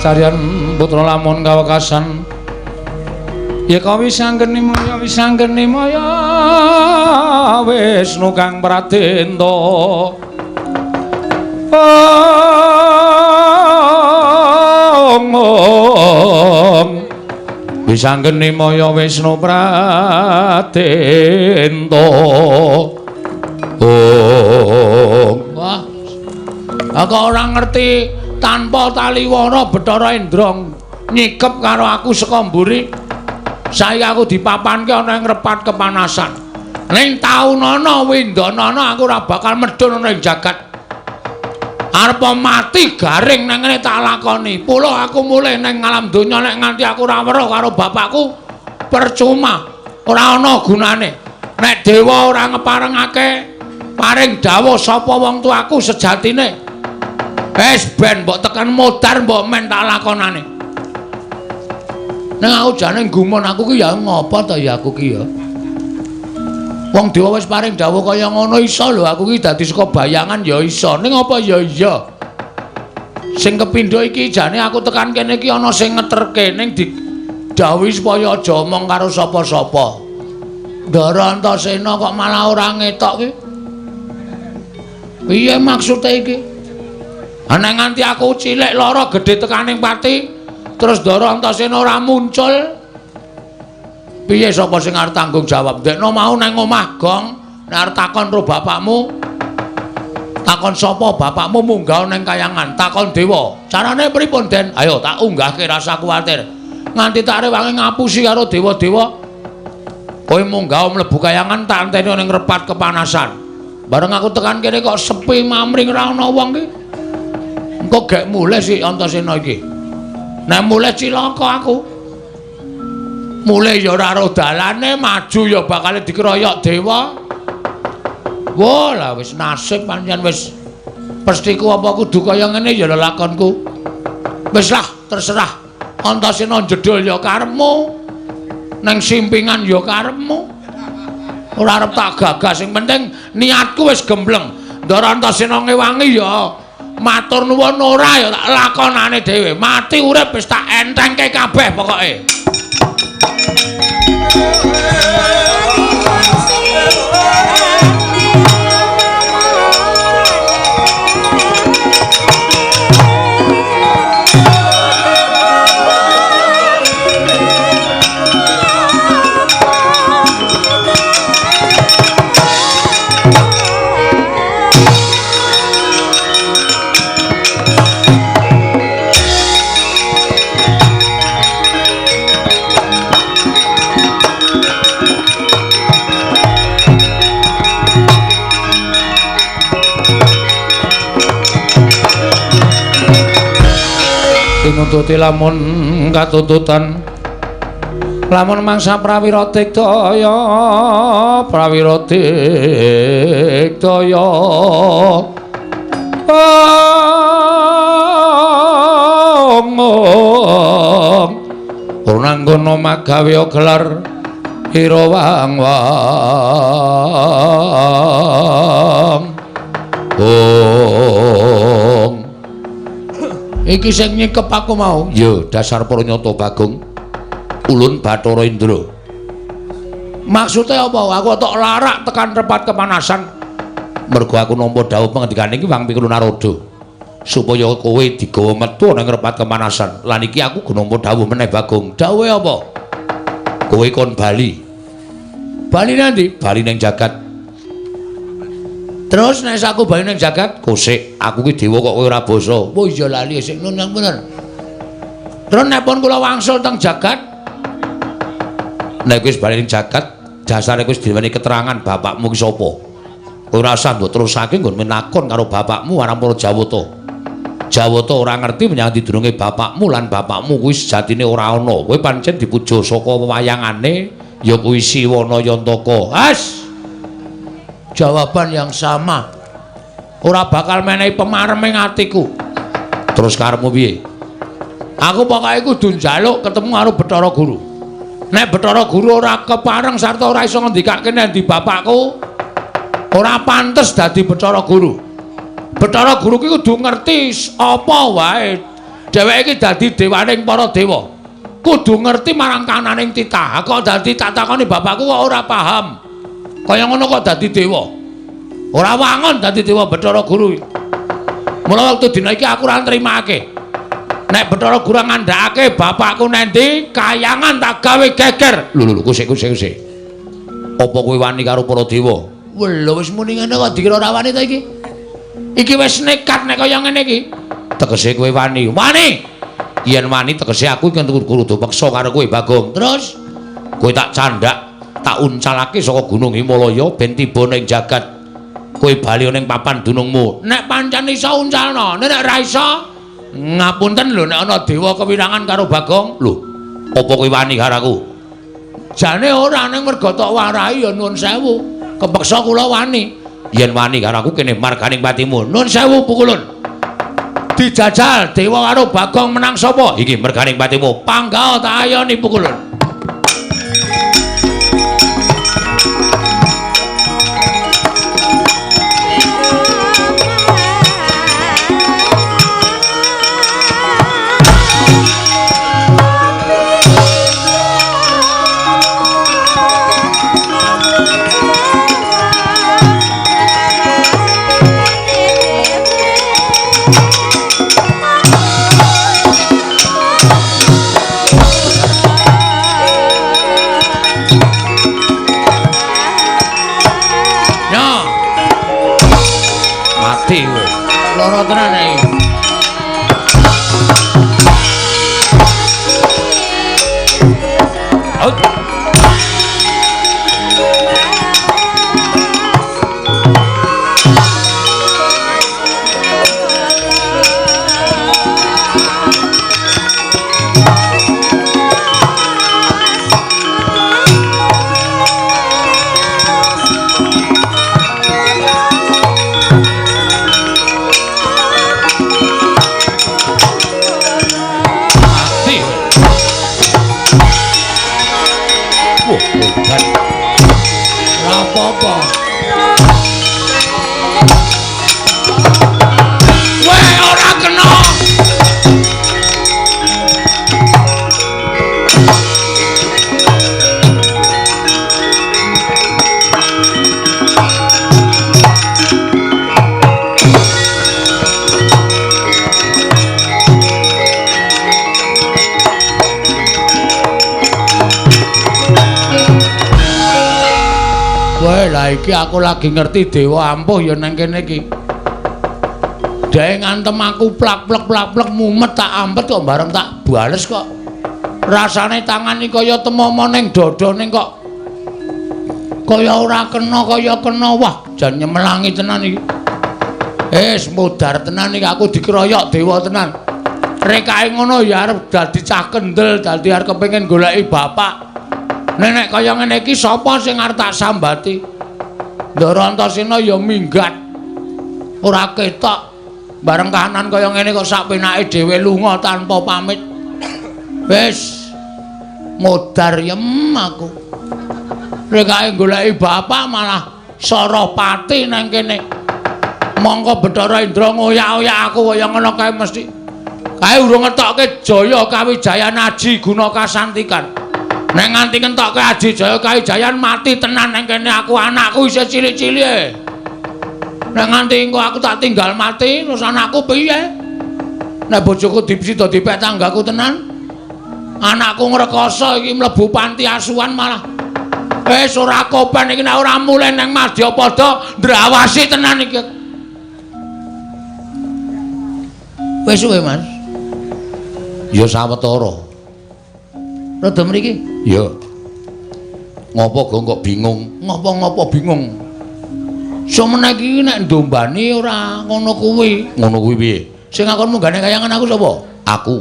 Kasatriyan putra lamun kawekasan. Yeka wisanggeni maya wisanggeni maya Wisnu kang pradenta. Om Om wisanggeni maya Wisnu pradenta. Om. Wah, aku ora ngerti tanpa taliwara Bathara Indra nyikep karo aku saka mburi. Saiki aku dipapanke ana ing repat kepanasan. Ning taunana windanana aku ora bakal medhun ana ing jagat. Arep mati garing nang ngene tak lakoni. Puluh aku mulih ning alam donya nek nganti aku ora weruh karo bapakku percuma, ora ana gunane. Nek dewa ora ngeparengake paring dawuh sapa wong tuaku sejatine. Wis ben mbok tekan modar mbok men tak lakonane. Nang aku jane gumun aku ki ya ngopo to ya aku ki ya. Wong dewa wis paring dawuh kaya ngono iso lho aku ki dadi saka bayangan ya iso. Ning apa ya iya. Sing kepindho iki jane aku tekan kene iki ana sing ngeterke ning didhawuhi supaya aja omong karo sapa-sapa. Ndara Antasena kok malah ora ngetok ki. Piye maksude iki? Ha nek nganti aku cilik lara gedhe tekaning pati terus Ndara Antasena ora muncul, piye sapa sing arep tanggung jawab? Ndekno mau nang omah gong, nek arep takon karo bapakmu, takon sapa bapakmu munggah nang kayangan, takon dewa. Carane pripun, Den? Ayo tak unggahke rasa kuwatir. Nganti tak rewangi ngapusi karo dewa-dewa. Kowe munggah mlebu kayangan tak enteni ning repat kepanasan. Bareng aku tekan kene kok sepi mamring ora ana wong ki. Engko gek mulih si Antasena iki. Nek mulih cilaka aku. Mulih ya ora ro dalane, maju ya bakal dikeroyok dewa. Wah, lah wis nasib pancen wis pestiku apa kudu kaya ngene ya lelakonku. Wis lah, terserah. Antasena jedul ya karepmu. Neng simpingan ya karepmu. Ora arep tak gagas, sing penting niatku wis gembleng. Ndara Antasena ngewangi ya matur nuwun ora ya tak lakonane dhewe. Mati urip wis tak entengke kabeh pokoke. Tinututi lamun katututan lamun mangsa prawira digdaya prawira digdaya om ora magawe gelar ira wang wang om. Iki sing nyikep aku mau. Ya, dasar pranyata Bagong. Ulun Bathara Indra. Maksude apa? Aku tok larak tekan repat kepanasan. Mergo aku nampa dawuh pengendikane iki Wang Pikul Narada. Supaya kowe digawa metu nang repat kepanasan. Lan iki aku nampa dawuh meneh Bagong. Dawuhe apa? Kowe kon bali. Bali nanti? Bali ning jagat. Terus nek aku bali ning jagat, kosik, aku ki dewa kok kowe ora basa. Oh iya lali sik nun bener. Terus nek pun kula wangsul teng jagat, nek wis bali ning jagat, dasare wis diweni keterangan bapakmu ki sapa. Kowe ora usah mbok terusake nggon menakon karo bapakmu marang para Jawata. Jawata ora ngerti menyang didurunge bapakmu lan bapakmu kuwi sejatine ora ana. Kowe pancen dipuja saka wewayangane ya kuwi Siwana Yantaka. As. Jawaban yang sama. Ora bakal menehi pemarem ing atiku. Terus karepmu piye? Aku pokoke kudu njaluk ketemu karo Bathara Guru. Nek Bathara Guru ora kepareng sarta ora iso ngendikake nek ndi bapakku, ora pantes dadi Bathara Guru. Bathara Guru ki kudu ngerti apa wae Dheweke iki dadi dewaning para dewa. Kudu ngerti marang kananing titah. Kok dadi tak takoni bapakku kok ora paham. Kaya ngono kok dadi dewa. Ora wangun dadi dewa Bathara Guru. Mula wektu dina iki aku ora nrimake. Nek Bathara Guru ngandhakake bapakku nendi, kayangan tak gawe geger. Lho lho kusik kusik kusik. Apa kowe wani karo para dewa? Lho wis muni ngene kok dikira ora wani ta iki? Iki wis nekat nek kaya ngene iki. Tegese kowe wani. Wani. Yen wani tegese aku iki kudu peksa karo kowe Bagong. Terus kowe tak candhak, tak uncalake saka Gunung Himalaya ben tiba ning jagat. Kowe bali ning papan dunungmu. Nek pancen iso uncalno, nek ora iso ngapunten lho nek ana dewa kewirangan karo Bagong. Lho, apa kowe wani karo aku? Jane ora, ning merga tok warai ya nuwun sewu. Kepeksa kula wani. Yen wani karo aku kene marganing patimu. Nuwun sewu pukulun. Dijajal dewa karo Bagong menang sapa? Iki merganing patimu. Panggah tak ayoni pukulun. Loro tenan iki. Out. Iki aku lagi ngerti dewa ampuh ya nang kene iki. Dhek ngantem aku plak-plek plak-plek mumet tak ampet kok bareng tak bales kok. Rasane tangan iki kaya temomo ning dada ning kok kaya ora kena kaya kena. Wah, jan nyemelangi tenan iki. Wis modar tenan iki aku dikeroyok dewa tenan. Rekake ngono ya arep dadi cah kendel, dadi arep kepengin goleki bapak. Nek kaya ngene iki sapa sing arep tak sambati? Ndara Antasena ya minggat. Ora ketok. Bareng kahanan kaya ngene kok sak penake dhewe lunga tanpa pamit. Wis modar yem aku. Rekake goleki bapak malah Sarapati nang kene. Mongko Bathara Indra ngoyak-oyak aku kaya ngono kae mesti. Kae urung ngetokke Jaya Kawijayan Aji Guna Kasantikan. Nek nganti ngentokke Aji Jaya Kawijayan mati tenan nang kene aku, anakku isih cilik-cilik. Nek nganti engko aku tak tinggal mati terus anakku piye? Nek bojoku dipsida dipek tanggaku tenan. Anakku ngrekoso iki mlebu panti asuhan malah. Wis ora kopen iki nek ora mulih nang Madyapada ndrawasi tenan iki. Wis suwe, Mas. Ya sawetara. Rada mriki? Ya. Ngopo gong kok bingung? Ngopo-ngopo bingung. Semene iki nek ndombani ora ngono kuwi. Ngono kuwi piye? Sing ngakon munggane kayangan aku sapa? Aku.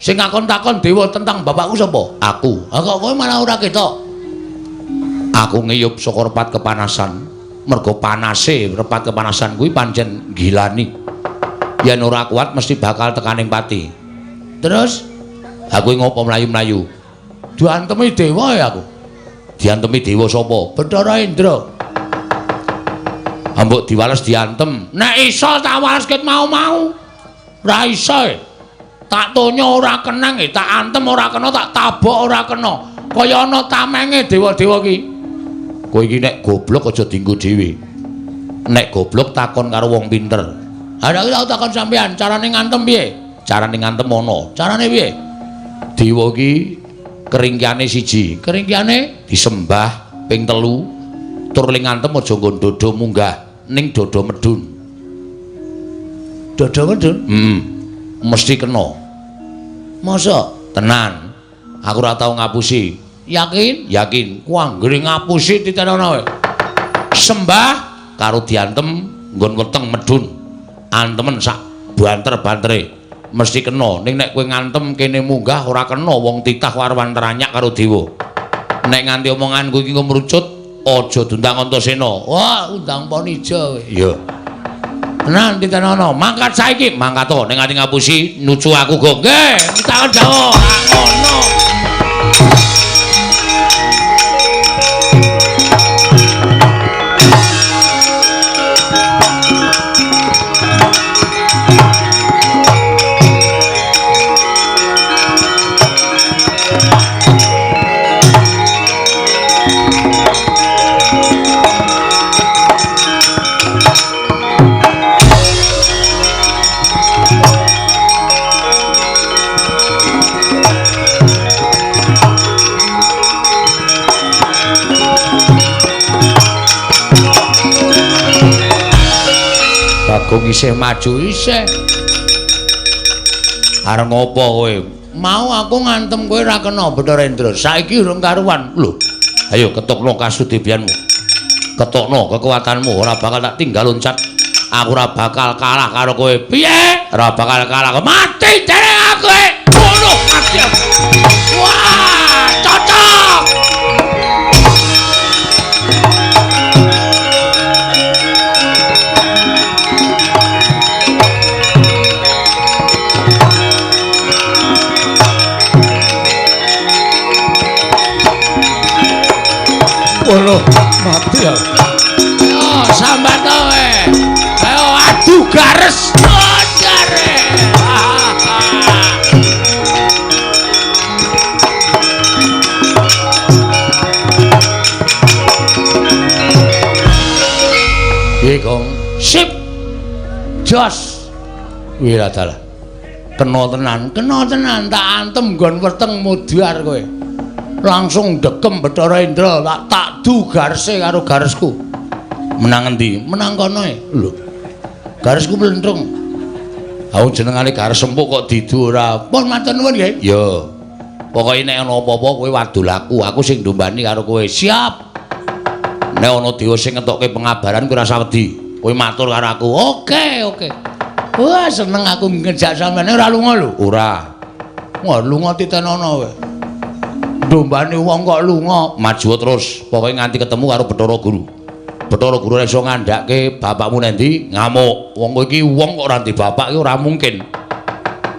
Sing ngakon takon dewa tentang bapakku sapa? Aku. Ha kok kowe malah ora ketok. Aku ngiyup saka repat kepanasan. Mergo panase repat kepanasan kuwi pancen gilani. Yen ora kuat mesti bakal tekaning pati. Terus aku ngopo mlayu-mlayu? Diantemi dewa ya aku. Diantemi dewa sapa? Bathara Indra. Ambok diwales diantem. Nek iso tak wales ket mau-mau. Ora iso. Tak tonya ora kenang, tak antem ora kena, tak tabok ora kena. Kaya ana tamenge dewa-dewa ki. Kowe iki nek goblok aja dienggo dhewe. Nek goblok takon karo wong pinter. Ha nek aku takon sampean, carane ngantem piye? Carane ngantem ana. Carane piye? Dewa iki keringkiane siji, keringkiane disembah ping 3, tur ling ngantem aja nggon dodo munggah, ning dodo medun. Dodo medun? Mesti kena. Masa? Tenan. Aku ora tau ngapusi. Yakin? Yakin. Ku anggere ngapusi titenono kowe. Sembah karo diantem nggon weteng medun. Antemen sak banter-bantere. Mesti kena. Ning nek kowe ngantem kene munggah ora kena, wong titah warwan teranyak karo dewa. Nek nganti omonganku iki ngrucut, aja diundang Antasena. Wah, undang Ponija kowe. Iya. Tenan titenono, mangkat saiki, mangkat to nek nganti ngapusi nucu aku go. Nggih, takon Jawa. Ngono. Bagong isih maju isih. Arep ngopo kowe? Mau aku ngantem kowe ora kena Bathara Indra. Saiki urung karuan. Lho, ayo ketokno kasudebianmu. Ketokno kekuatanmu, ora bakal tak tinggal loncat. Aku ora bakal kalah karo kowe. Piye? Ora bakal kalah. Mati dereng aku. Ngono mati aku. Wah, cocok. Waduh, mati ya. Ayo sambat kowe. Ayo adu gares. Jare. Piye, Gong? Sip. Jos. Wira dalah. Kena tenan tak antem nggon weteng mudhar kowe. Langsung dekem Bathara Indra, tak du garese karo garesku. Menang endi? Menang kono e. Lho. Garesku mlentrung. Aku jenengane gares empuk kok didu ora. Pun matur nuwun nggih. Ya. Pokoke nek ana apa-apa kowe wadul aku, aku sing ndombani karo kowe. Siap. Nek ana dewa sing ngetokke pengabaran kowe ora usah wedi. Kowe matur karo aku. Oke, oke. Wah, seneng aku ngejak sampeyan ora lunga lho. Ora. Wah, lunga titenono kowe. Dombane wong kok lunga, maju terus. Pokoke nganti ketemu karo Bathara Guru. Bathara Guru ora iso ngandhake bapakmu nendi, ngamuk. Wong kowe iki wong kok ora ndek bapak iki ora mungkin.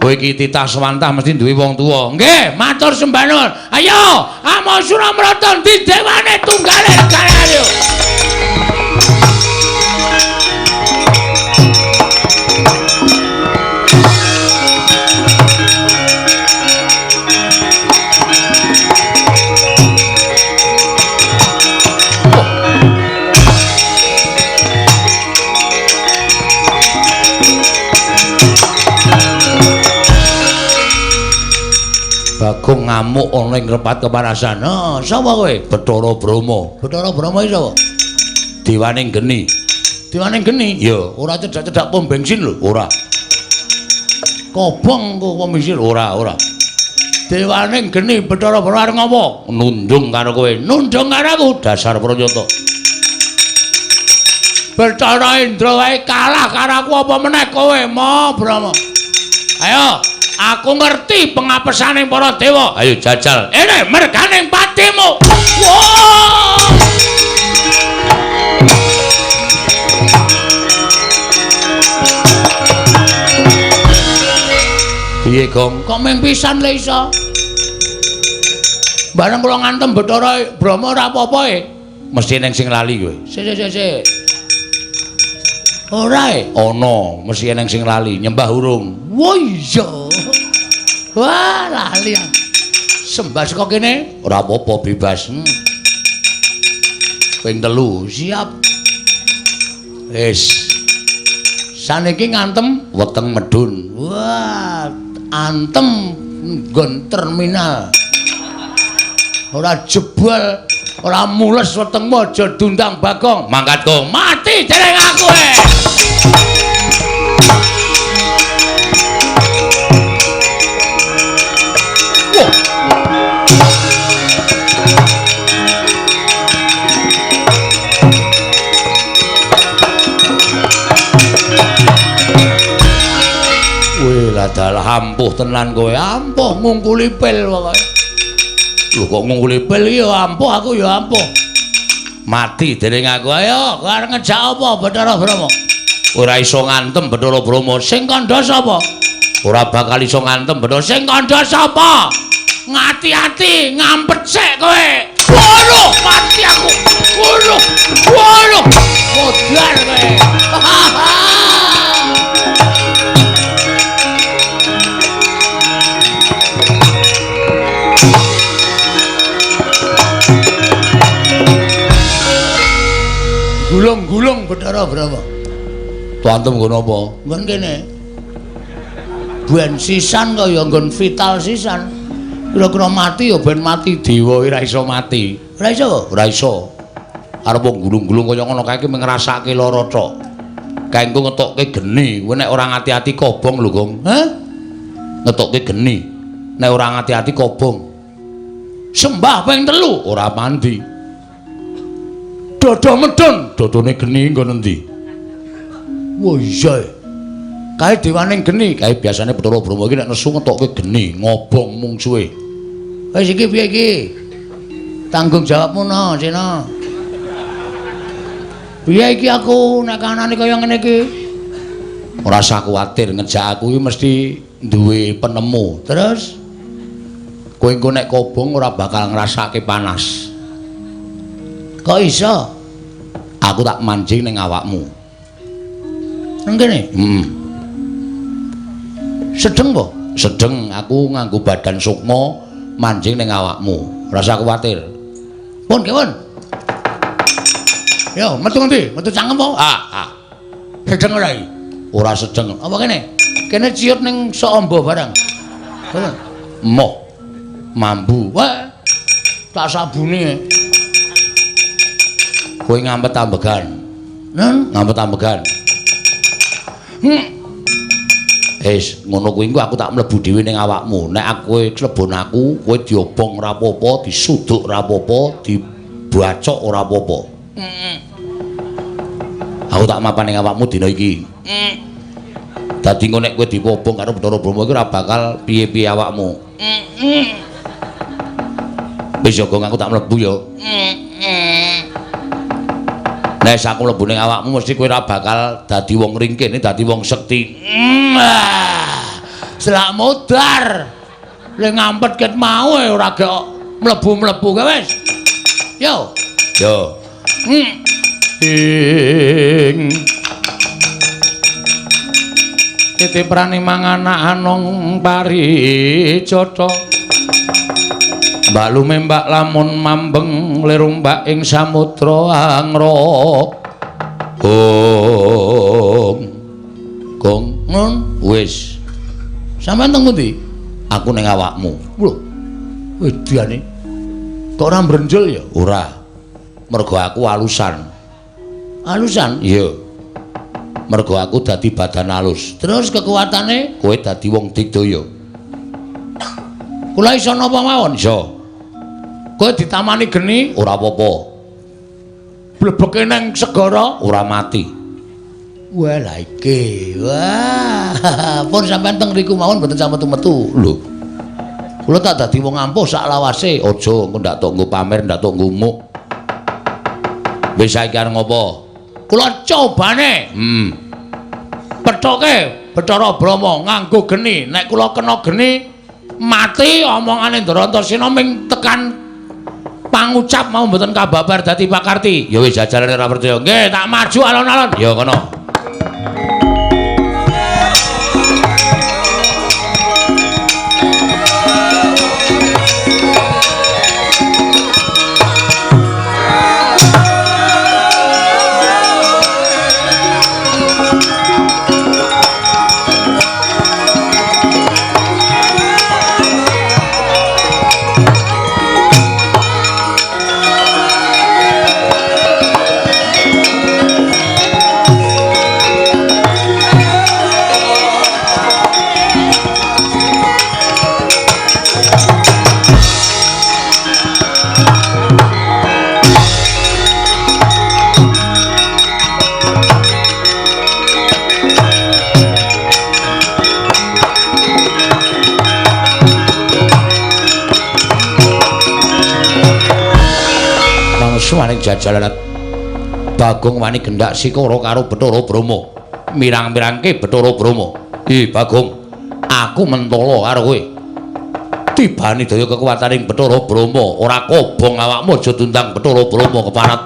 Kowe iki titah swantah mesti duwe wong tuwa. Nggih, matur sembah nuwun. Ayo, Amasura mrata ndi dewane tunggale negara ayo. Bagong ngamuk ana ing repat kepanasan. "Ha, sapa kowe?" "Bathara Brahma." "Bathara Brahma iki sapa?" "Dewaning geni." "Dewaning geni?" "Ya, ora cedhak-cedhak pom bensin lho." "Ora." "Kobong kok pom bensin?" "Ora, ora." "Dewaning geni Bathara Brahma arep ngopo?" "Nundung karo kowe." "Nundung karo aku?" "Dasar pranyata." Bathara Indra wae kalah karo aku apa meneh kowe, Ma Brahma? Ayo, aku ngerti pengapesane para dewa. Ayo jajal. Ini merganing patimu. Wah! Piye, Gong? Kok mung pisan le iso? Bareng kula ngantem Bathara Brahma ora apa-apa e. Mesti eneng sing lali kowe. Sik sik sik. Ora e? Ana, mesti eneng sing lali, nyembah urung. Wah iya. Wah, lali. Sembah saka kene ora apa-apa bebas. Ping 3 siap. Wis. Saniki ngantem weteng medun. Wah, antem nggon terminal. Ora jebol, ora mules wetengmu aja dundang Bagong. Mangkat kok mati dereng aku. Wih, dalah ampuh tenan kowe. Ampuh ngungkuli pil pokoke. Lho kok ngungkuli pil iki ya ampuh, aku ya ampuh. Mati dening aku. Ayo, kowe arep ngejak apa Bathara Brahma? Ora iso ngantem Bathara Brahma. Sing kandha sapa? Ora bakal iso ngantem Bathara. Sing kandha sapa? Ngati-ati, ngampet sik kowe. Waduh, mati aku. Waduh. Waduh. Modar kowe. Gulung-gulung Bathara Brahma. Tuantem nggon apa? Nggon kene. Ben sisan kaya nggon vital sisan. Kira-kira mati ya ben mati dewa ora iso mati. Ora iso? Ora iso. Arep gulung-gulung kaya ngono kae iki ngrasake lara tok. Kae engko ngetokke geni, kowe nek ora ngati-ati kobong lho, Gong. Hah? Ngetokke geni. Nek ora ngati-ati kobong. Sembah ping 3 ora mandi. Dodo medun, dodone geni nggon endi? Wah iya. Kae dewaning geni, kae biasane Bathara Brahma iki nek nesu ngetokke geni, ngobong mungsuhe. Wis iki piye iki? Tanggung jawabmu no, Sena. Piye iki aku nek kanane kaya ngene iki? Ora usah kuwatir, ngejak aku iki mesti duwe penemu. Terus kowe engko nek kobong ora bakal ngrasake panas. Kok iso? Aku tak mancing ning awakmu. Nang kene? Heeh. Sedeng po? Sedeng, aku nganggo badan sukma mancing ning awakmu. Ora usah kuwatir. Pun, kewon. Yo, metu ngendi? Metu cangkem po? Ah, ah. Sedeng ora iki? Ora sedeng. Apa kene? Kene ciut ning sok amba barang. Moh. Mambu. Wah. Tak sabune. Kowe ngampet ambegan. Nen, ngampet ambegan. Wis, ngono kuwi engko aku tak mlebu dhewe ning awakmu. Nek aku klebon aku, kowe diobong ora apa-apa, disuduk ora apa-apa, dibacok ora apa-apa. Aku tak mapan ning awakmu dina iki. Dadi engko nek kowe diobong karo Bathara Brahma iki ora bakal piye-piye awakmu. Wis ya, Gong, aku tak mlebu ya. Nek aku mlebu ning awakmu mesti kowe ora bakal dadi wong ringkih, dadi wong sekti. Selak modar. Le ngampet ket mau ora gek mlebu-mlebu kae wis. Yo. Yo. Ing titiprane manganak anong paricata. Mbak lumembak lamun mambeng lirumbak ing samudra angra. Gong. Gong, nun wis. Sampeyan teng pundi? Aku ning awakmu. Lho. Wedane. Kok ora mbrenjul ya? Ora. Mergo aku alusan. Alusan? Iya. Mergo aku dadi badan alus. Terus kekuatane kowe dadi wong digdaya. Kula iso napa mawon? Iso. Kowe ditamani geni ora apa-apa. Blebeke nang segara ora mati. Wah lha iki. Wah, pun sampean teng riku mawon mboten sampe metu-metu. Lho. Kula tak dadi wong ampuh sak lawase. Aja engko ndak tok nggo pamer, ndak tok nggo muk. Wis saiki arep ngopo? Kula cobane. Pethoke Bathara Brahma nganggo geni. Nek kula kena geni mati omongane Ndara Antasena ming tekan pangucap mau mboten kababar dadi pakarti. Ya wis jajalane ora percaya. Nggih, tak maju alon-alon. Ya kono. Mangsuwaning jajalalat Bagong wani gendak sikara karo Bathara Brahma. Mirang-mirangke Bathara Brahma. "Ih Bagong, aku mentala karo kowe. Tibane daya kekuwataning Bathara Brahma, ora kobong awakmu aja tundang Bathara Brahma keparat."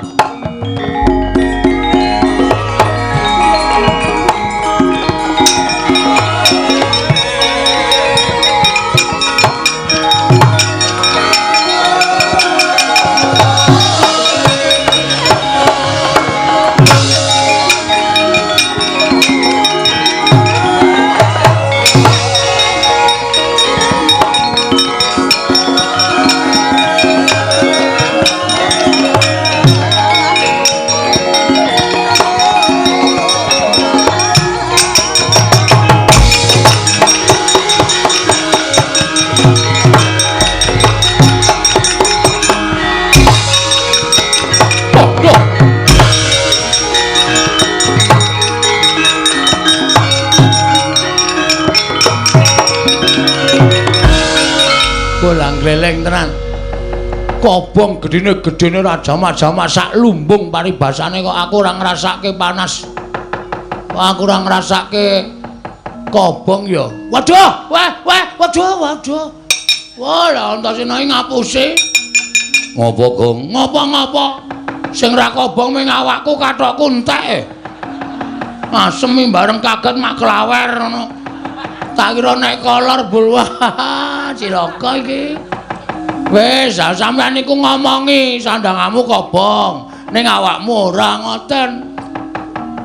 Gleleng tenan. Kobong gedene-gedene ra jamak-jamak sak lumbung paribasane kok aku ora ngrasake panas. Kok aku ora ngrasake kobong ya. Waduh, wah, wah, waduh, waduh. Wah, lha Antasena iki ngapusi. Ngopo, Gong? Ngopo-ngopo? Sing ra kobong ming awakku kathokku entek. Asem bareng kaget mak klawer ngono. Tak kira nek kolor bul, wah, cilaka iki. Wis, sampeyan niku ngomongi sandangamu kobong, ning awakmu ora ngoten.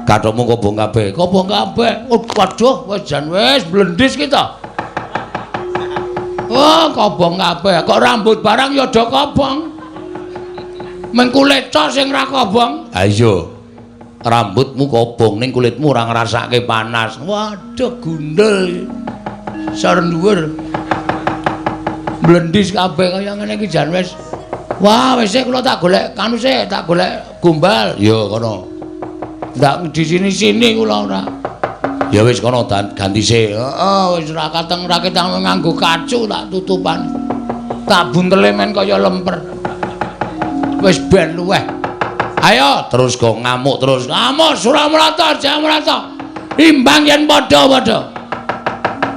Kathokmu kobong kabeh, kobong kabeh. Oh, waduh, wis jan wis blendis ki to. Oh, kobong kabeh. Kok rambut barang ya do kobong. Meng kulit tok sing ra kobong. Ha iya. Rambutmu kobong ning kulitmu ora ngrasake panas. Waduh, gundul. Sor dhuwur. Blendis kabeh kaya ngene iki jan wis. Wah, wis kula tak golek kanu sik, tak golek gombal. Ya kono. Ndak di sini-sini kula ora. Ya wis kono ganti sik. Heeh, wis ora kateng ra ketang nganggo kacu tak tutupan. Tak buntele men kaya lemper. Wis ben luweh. Ayo terus kok ngamuk terus. Ngamuk Suramrata, Jamrata. Imbang yen padha-padha.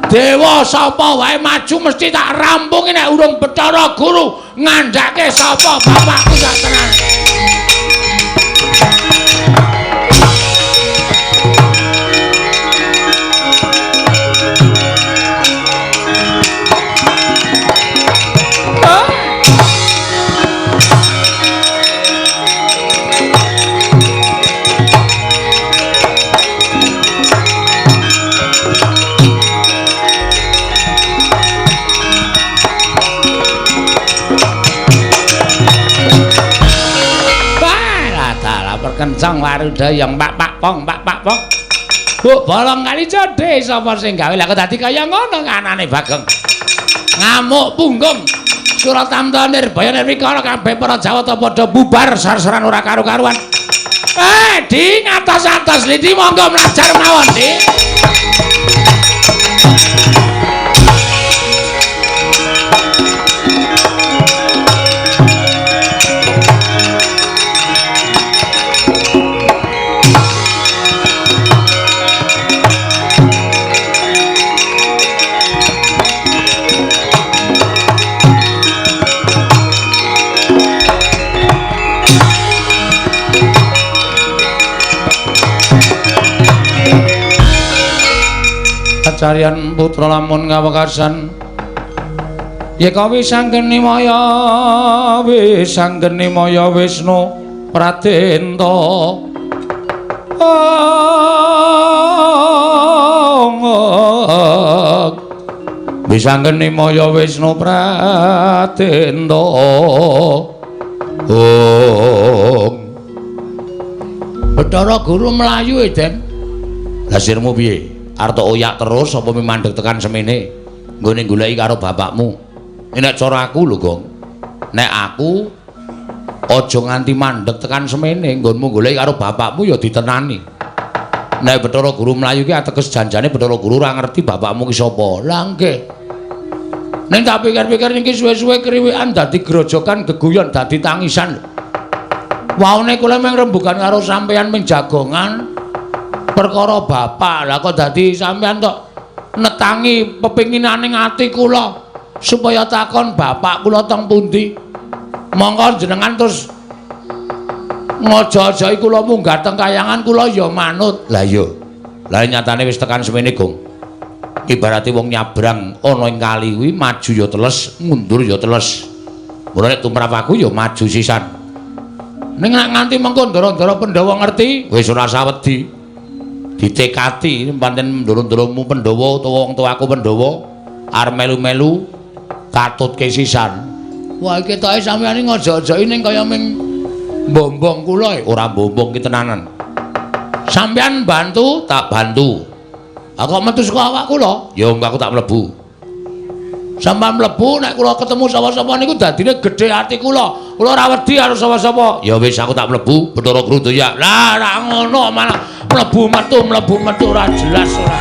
Dewa sapa wae maju mesti tak rampungi nek urung Bathara Guru ngandhake sapa bapakku sak tenan. Kencang warudayang pak pak pong pak pak pong. Bu bolong kali jodhe sapa sing gawe lah kok dadi kaya ngono anane Bagong. Ngamuk punggung. Suratamta Nirbaya Nirwikara kabeh para Jawata padha bubar sar-saran ora karu-karuan. Di ngatos-atos lidi monggo mlajar mawon, Di. Kacarian putra lamun kawekasan yeka wisanggeni maya wisanggeni maya Wisnu Pradenta. Wisanggeni maya Wisnu Pradenta. Om Bathara Guru mlayu e, Den. Lah sirmu piye? Arep oyak terus apa mandeg tekan semene nggone goleki karo bapakmu? Nek cara aku lho, Gong. Nek aku aja nganti mandeg tekan semene, nggonmu goleki karo bapakmu ya ditenani. Nek Bathara Guru mlayu ki ateges janjane Bathara Guru ora ngerti bapakmu ki sapa. Lah nggih. Ning tak pikir-pikir niki suwe-suwe kriwikan dadi grojokan geguyon dadi tangisan. Waune kula mung rembugan karo sampeyan ming jagongan perkara bapak. Lah kok dadi sampeyan tok netangi pepinginaning ati kula supaya takon bapak kula teng pundi. Monggo jenengan terus ngojo-ojoki kula munggah teng kayangan kula ya manut. Lah iya. Lah nyatane wis tekan semene, Gong. Ibarate wong nyabrang ana ing kali kuwi maju ya teles, mundur ya teles. Mula nek tumrap aku ya maju sisan. Ning nek nganti mengko ndara-ndara Pandhawa ngerti, wis ora sawedi. Ditekati pancen ndara-ndaramu Pandhawa utawa wong tuaku Pandhawa arep melu-melu katutke sisan. Wah, iki ketoke sampeyan iki ngojo-ojoki ning kaya ming mbombong kula. Ora mbombong ki tenanan. Sampeyan bantu, tak bantu. Aku kok metu saka awak kula? Ya aku tak mlebu. Sampeyan mlebu nek kula ketemu sapa-sapa niku dadine gedhe ati kula. Kula ora wedi karo sapa-sapa. Ya wis aku tak mlebu, Bathara Grundoyak. Lah ora ngono malah mlebu metu ora jelas ora.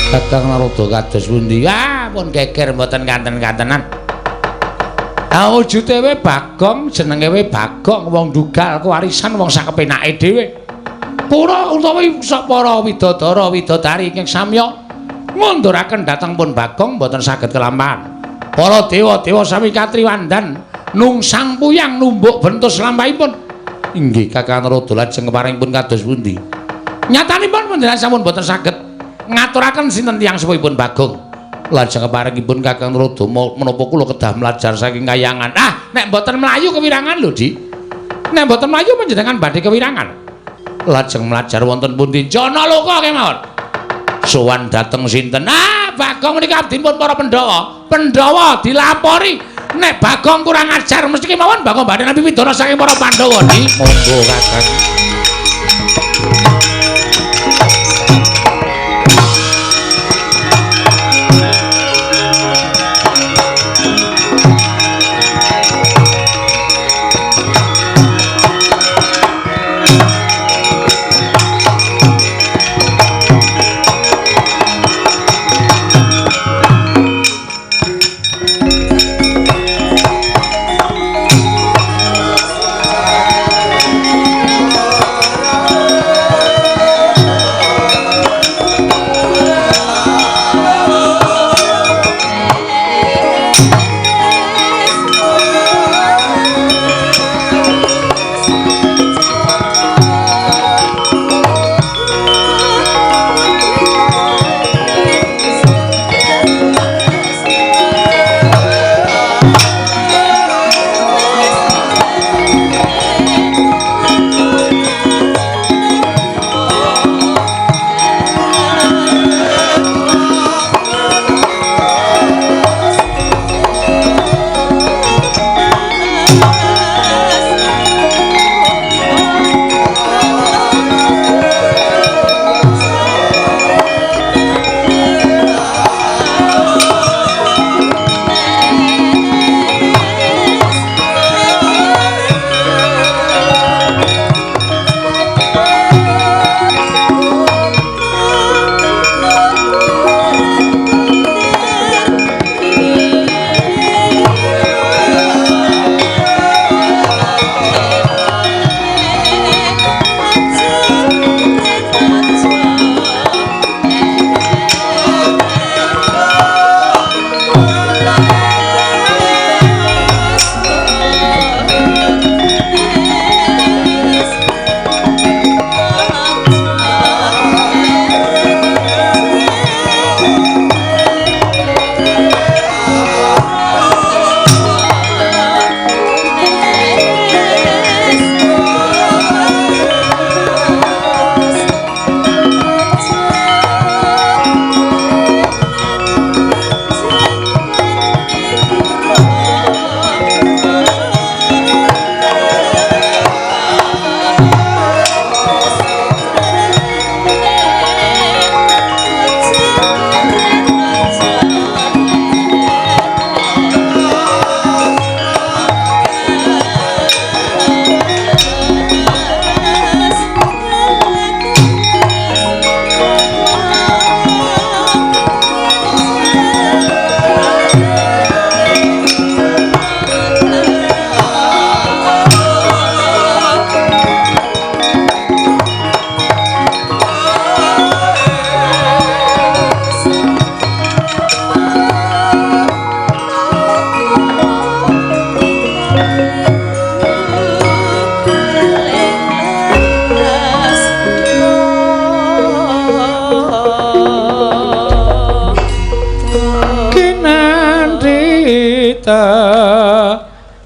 Kakang Narada kados pundi? Ah, pun geger mboten kanten-kantenan. Ah, wujude we Bagong, jenenge we Bagong, wong dugal kewarisan wong sakepenake dhewe. Pura utawi para widodara widodari ingkang samya ngunduraken dhateng pun Bagong mboten saged kelampahan. Para dewa-dewa sami katriwandan nungsang puyang numbuk bentus lampahipun. Inggih Kakang Narada lajeng keparingipun kados pundi? Nyatanipun panjenengan sampun mboten saged ngaturaken sinten tiyang sepuhipun Bagong. Lajeng keparingipun Kakang Narada menapa kula kedah mlajar saking kayangan. Ah, nek mboten mlayu kewirangan lho, Dik. Nek mboten mlayu panjenengan badhe kewirangan. Lajeng mlajar wonten pundi? Janaloka kemawon. Sowan dhateng sinten? Ah, Bagong menika abdinipun para Pandhawa. Pandhawa dilapori nek Bagong kurang ajar mesti kemawon Bagong badhe nampi pidana saking para Pandhawa, Dik. Monggo Kakang.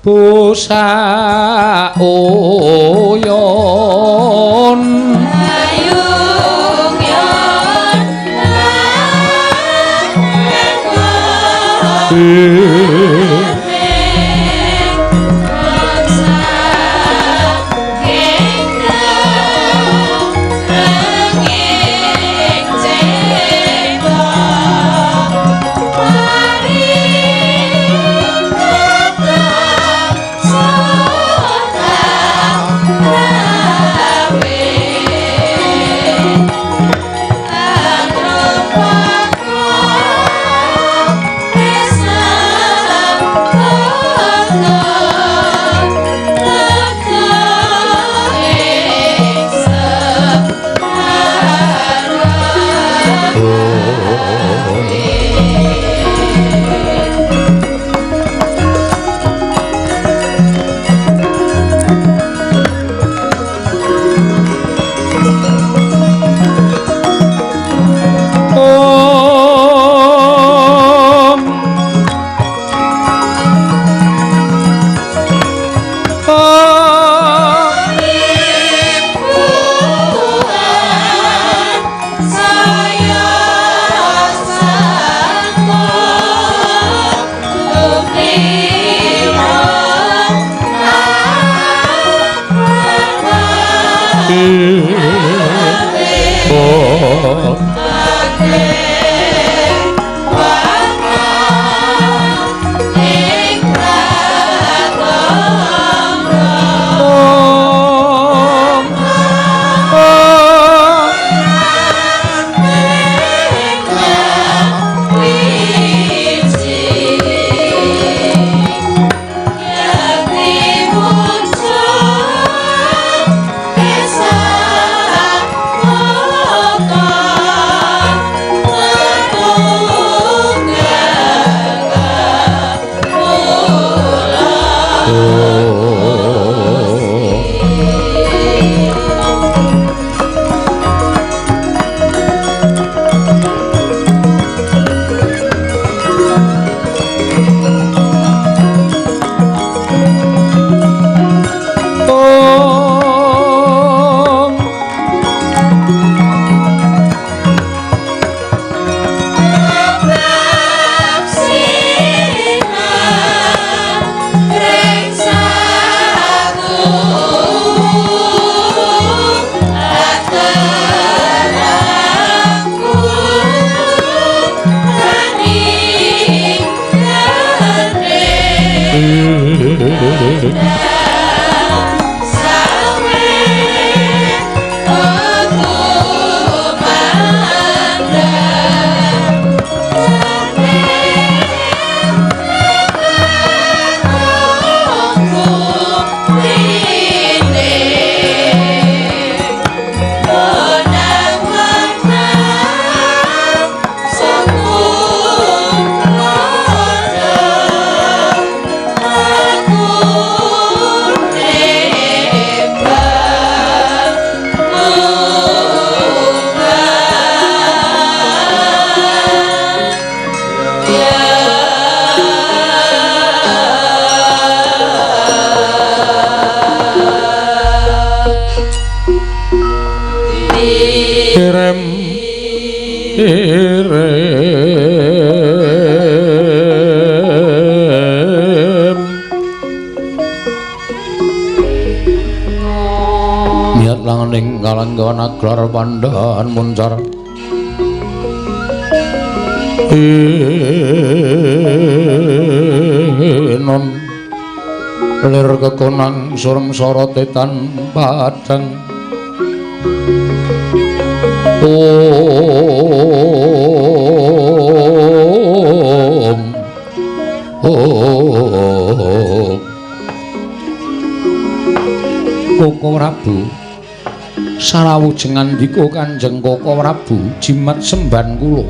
Busa oyon ayung yon Aglar pandhan muncar non lir kekonang surem sorote tan padang om om Koko Prabu sarawujeng ngandika Kanjeng Koko Prabu jimat semban kula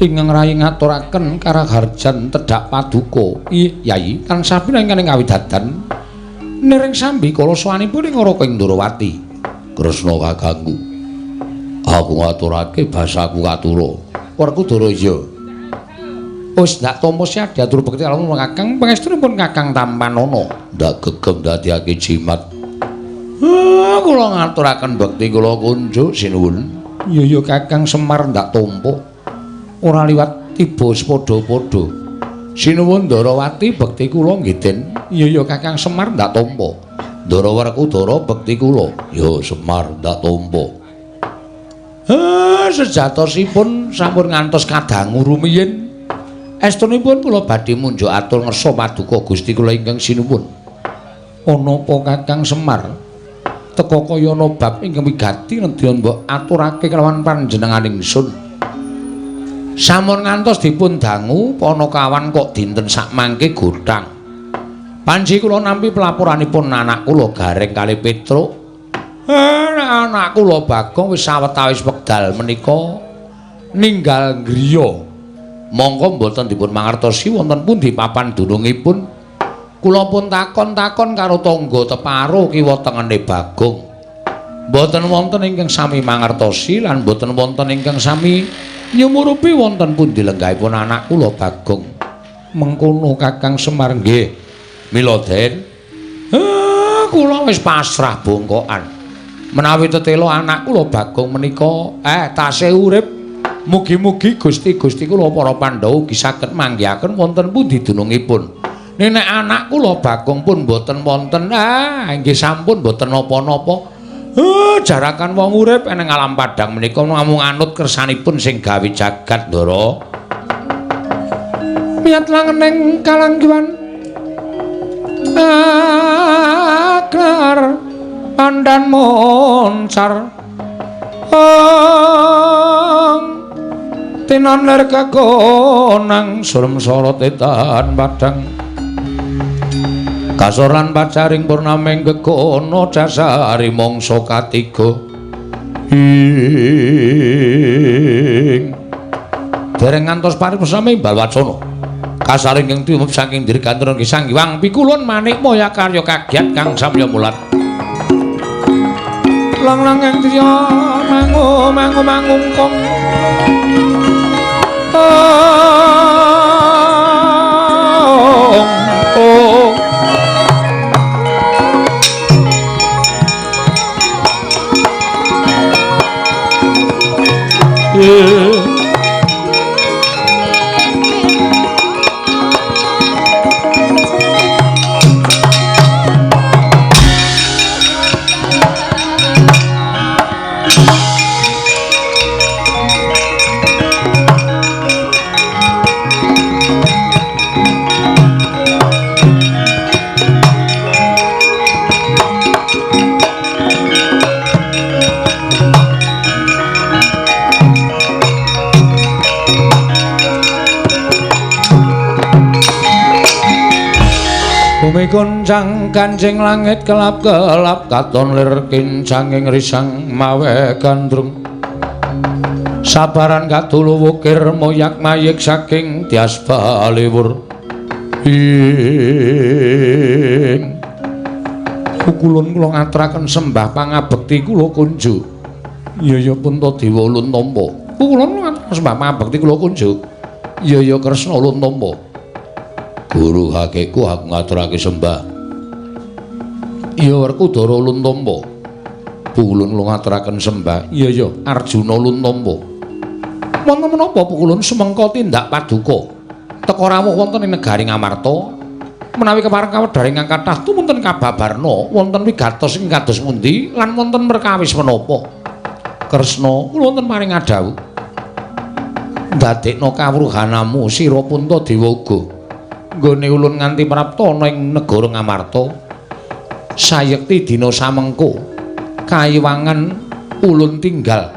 ingkang rayi ngaturaken karaharjan tedhak paduka. Yai tansah pinangan ing kawidadan niring sambi kala sowanipun ing Raka Ndrawati. Kresna kakangku, aku ngaturake basaku katura. Werkudara iya. Wis ndak tampa siap diatur bekti kalamun Kakang pangestunipun Kakang Tampanana. Ndak gegem dadiake jimat. Kula ngaturaken bekti kula kunjuk sinuwun. Iya ya Kakang Semar ndak tampa. Ora liwat tiba padha-padha. Sinuwun Ndarawati bekti kula nggih Den. Iya ya Kakang Semar ndak tampa. Ndara Werkudara bekti kula. Ya Semar ndak tampa. Sejatosipun sampun ngantos kadangu rumiyin. Estunipun kula badhe munjuk atur ngersa paduka Gusti kula ingkang sinuwun. Ana apa Kakang Semar? Teka kaya ana bab ingkang wigati nedya mbok aturake kelawan panjenengan ingsun. Sampun ngantos dipun dangu panakawan kok dinten sakmangke gothang. Panji kula nampi pelaporanipun anak kula Gareng kalih Petruk. Anak kula Bagong wis sawetawis wekdal menika ninggal griya. Mongko mboten dipun mangertosi wonten pundi papan dunungipun. Kula pun takon-takon karo tangga teparo kiwa tengene Bagong. Mboten wonten ingkang sami mangertosi lan mboten wonten ingkang sami nyumurupi wonten pundi lenggahipun anak kula Bagong. Mengkono Kakang Semar nggih. Mila Den, kula wis pasrah bongkokan. Menawi tetela anak kula Bagong menika tasih urip, mugi-mugi Gusti-gusti kula para Pandhawa ugi saged manggihaken wonten pundi dunungipun. Nek anak kula Bagong pun mboten wonten, nggih sampun mboten napa-napa. Jarakan wong urip eneng alam padhang menika namung anut kersanipun sing gawe jagat, Ndara. Miyat langeneng kalanggiwan aklar pandan moncar tinon lir kekonang surem sorot etan padang kasoran pacaring purnaming gegono dasari mangsa katiga ing dereng ngantos paripurna imbal wacana kasaring ing tiumup saking dirgantara nggih Sang Hyang Pikulun manik maya karya kagiat kang samya mulat lang-lang ing driya mangu mangu mangungkung ong Bumi goncang kancing langit kelap-kelap katon lir kincanging risang mawe gandrung sabaran kadulu wukir moyak mayik saking tias baliwur ing pukulun kula ngaturaken sembah pangabekti kula kunjuk. Iya ya Puntadewa ulun tampa. Pukulun ngaturaken sembah pangabekti kula kunjuk. Iya ya Kresna ulun tampa. Guru hakiku aku ngaturake sembah. Iya Werkudara ulun tampa. Pukulun kula ngaturaken sembah. Iya ya Arjuna ulun tampa. Wonten menapa pukulun sumengka tindak paduka teka rawuh wonten ing negari Ngamarta menawi kepareng kawedhar ingkang kathah tumunten kababarna wonten wigatos ing kados pundi lan wonten perkawis menapa. Kresna kula wonten paring adhawuh ndadekna kawruhanamu sira Puntadewa uga nggone ulun nganti prapta ana ing negara Ngamarta sayekti dina samengko kayiwangan ulun tinggal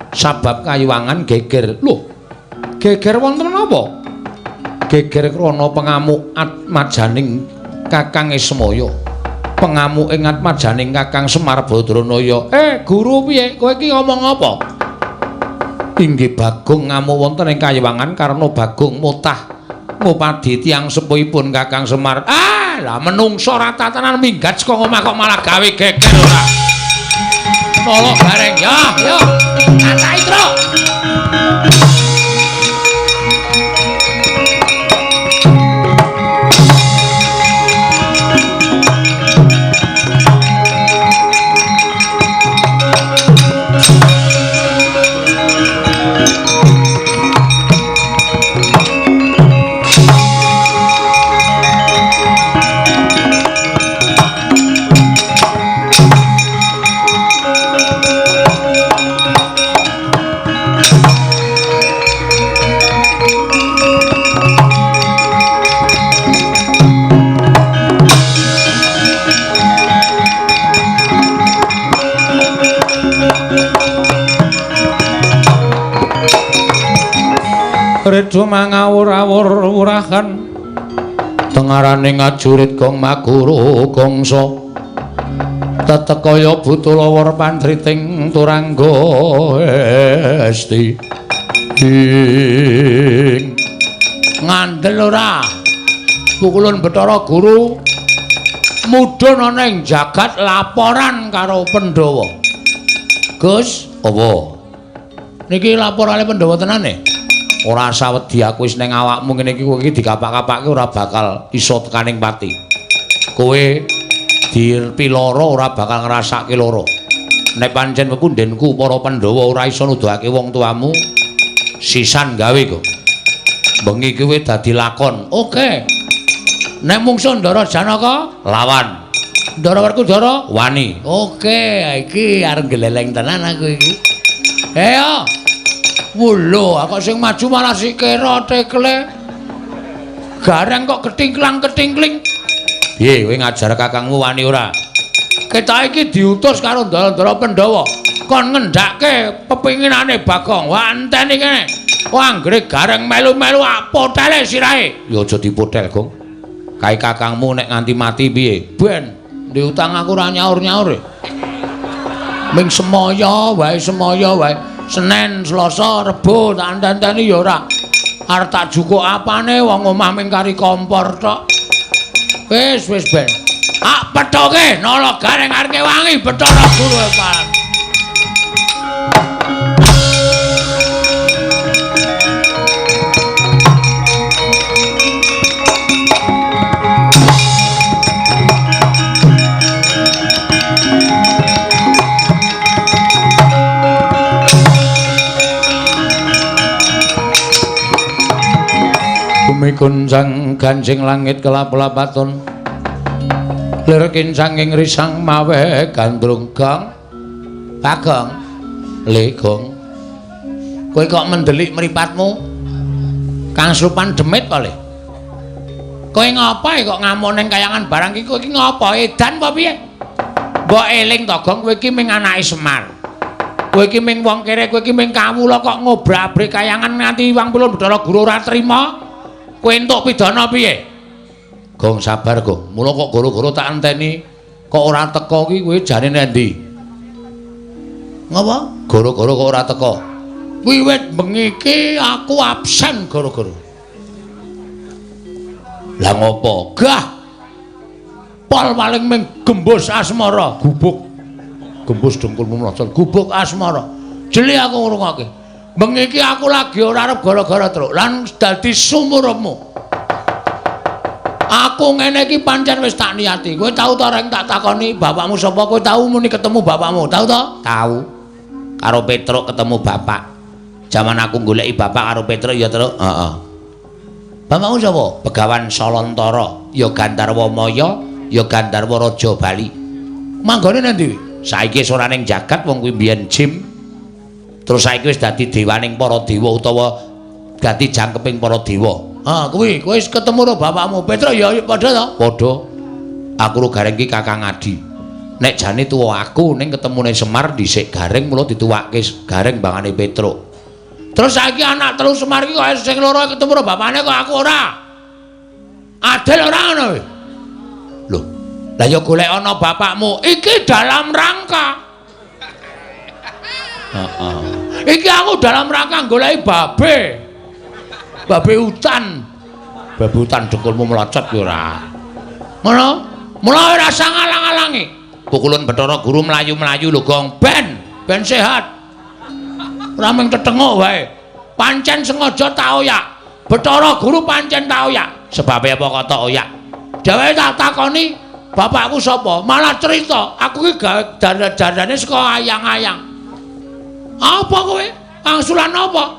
sabab kayiwangan geger. Lho, geger wonten menapa? Geger krana pengamuk atmajaning Kakang Ismaya. Pengamuk ing atmajaning Kakang Semar Badranaya. Guru piye? Kowe iki ngomong apa? Inggih Bagong ngamuk wonten ing kayiwangan karena Bagong mutah ngupadi tiyang sepuhipun Kakang Semar. Ah, lah menungso rata tenan minggat saka omah kok malah gawe geger ora. Nolok bareng ya, yo. Kacahi, Truk. Rejo mangawur-awur wurahan tengarane ngajurit gong maguru gongso tetekaya butulawar pantriting turangga esti ing ngandel ora pukulun Bathara Guru mudhun ana ing jagat laporan karo Pandhawa. Gus, apa? Niki laporane Pandhawa tenane? Ora sawedi aku wis ning awakmu ngene iki kowe iki dikapak-kapake ora bakal iso tekaning pati. Kowe dipiloro ora bakal ngrasake lara. Nek pancen pepundhenku para Pandhawa ora iso nuduhake wong tuamu, sisan gawe kok. Bengi kowe dadi lakon. Oke. Nek mungsuh Ndara Janaka lawan. Ndara Werkudara wani. Oke, iki arep gleleng tenan aku iki. Ayo. Wulo, kok sing maju malah sikira tekle. Gareng kok ketingklang-ketingkling. Piye kowe ngajar kakangmu wani ora? Kita iki diutus karo ndara-ndara Pandhawa kon ngendhake pepinginane Bagong. Wah, enteni kene. Wah, anggere gareng melu-melu apotele sirahe. Ya aja dipotel, Gong. Kae kakangmu nek nganti mati piye? Ben, diutang aku ora nyaur-nyaur. Ming semaya wae, semaya wae. Senin, Selasa, Rebo tak enteni ya ora. Arep tak jukuk apane wong omah ming kari kompor tok. Wis wis ben. Ah pethoke nala gareng arep wangi Bathara Guru parat. Bumi goncang ganjing langit kelap-lapaton lir kincanging risang mawe gandrung. Gong Bagong le gong, kowe kok mendelik mripatmu kang slupan demit to le? Kowe ngapa kok ngamuk ning kayangan barang iki? Kowe iki ngapa edan apa piye? Mbok eling to Gong, kowe iki ming anake Semar, kowe iki ming wong kere, kowe iki ming kawula kok ngobrak-abrik kayangan nganti wang pulun Bathara Guru ora trima. Kowe entuk pidana piye? Gong sabar, Gong. Mula kok goro-goro tak enteni kok ora teka ki kowe jane nendi? Ngapa? Goro-goro kok ora teka? Wiwit bengi iki aku absen goro-goro. Lah ngopo? Gah. Pol paling ming gembus asmara, gubuk. Gembus dengkulmu mlocot, gubuk asmara. Jeli aku ngrungokke. Bengi iki aku lagi ora arep gara-gara truk lan dadi sumurupmu. Aku ngene iki pancen wis tak niati. Kowe tau ta reng tak takoni bapakmu sapa? Kowe tau muni ketemu bapakmu? Tau ta? Tau. Karo Petruk ketemu bapak. Jaman aku goleki bapak karo Petruk ya, Truk. Heeh. Bapakmu sapa? Begawan Salantara, ya Gandharwa Maya, ya Gandharwa Raja Bali. Manggone nang ndi? Saiki wis ora ning jagat wong kuwi mbiyen jim. Terus saiki wis dadi dewaning para dewa utawa dadi jangkeping para dewa. Ah, kuwi kowe wis ketemu karo bapakmu Petruk ya padha to? Padha. Aku ro Gareng iki Kakang Adi. Nek jane tuwa aku ning ketemune Semar dhisik Gareng mula dituwake Gareng bangane Petruk. Terus saiki anak telu Semar iki kok sing loro ketemu karo bapakne kok aku ora. Adil ora ngono kowe? Lho, lah ya golek ana bapakmu. Iki dalam rangka. Heeh. Iki aku dalam rangka goleki babe. Babe hutan. Babe hutan dengkulmu mlocot ya ora. Ngono? Mula ora usah ngalang-alangi. Pukulun Bathara Guru mlayu-mlayu lho, Gong. Ben, ben sehat. Ora mung tetenguk wae. Pancen sengaja tak oyak. Bathara Guru pancen tak oyak. Sebabe apa kok tak oyak? Dheweke tak takoni bapakku sapa? Malah cerita, aku iki gawe dandane saka ayang-ayang. Apa kowe? Angsulan apa?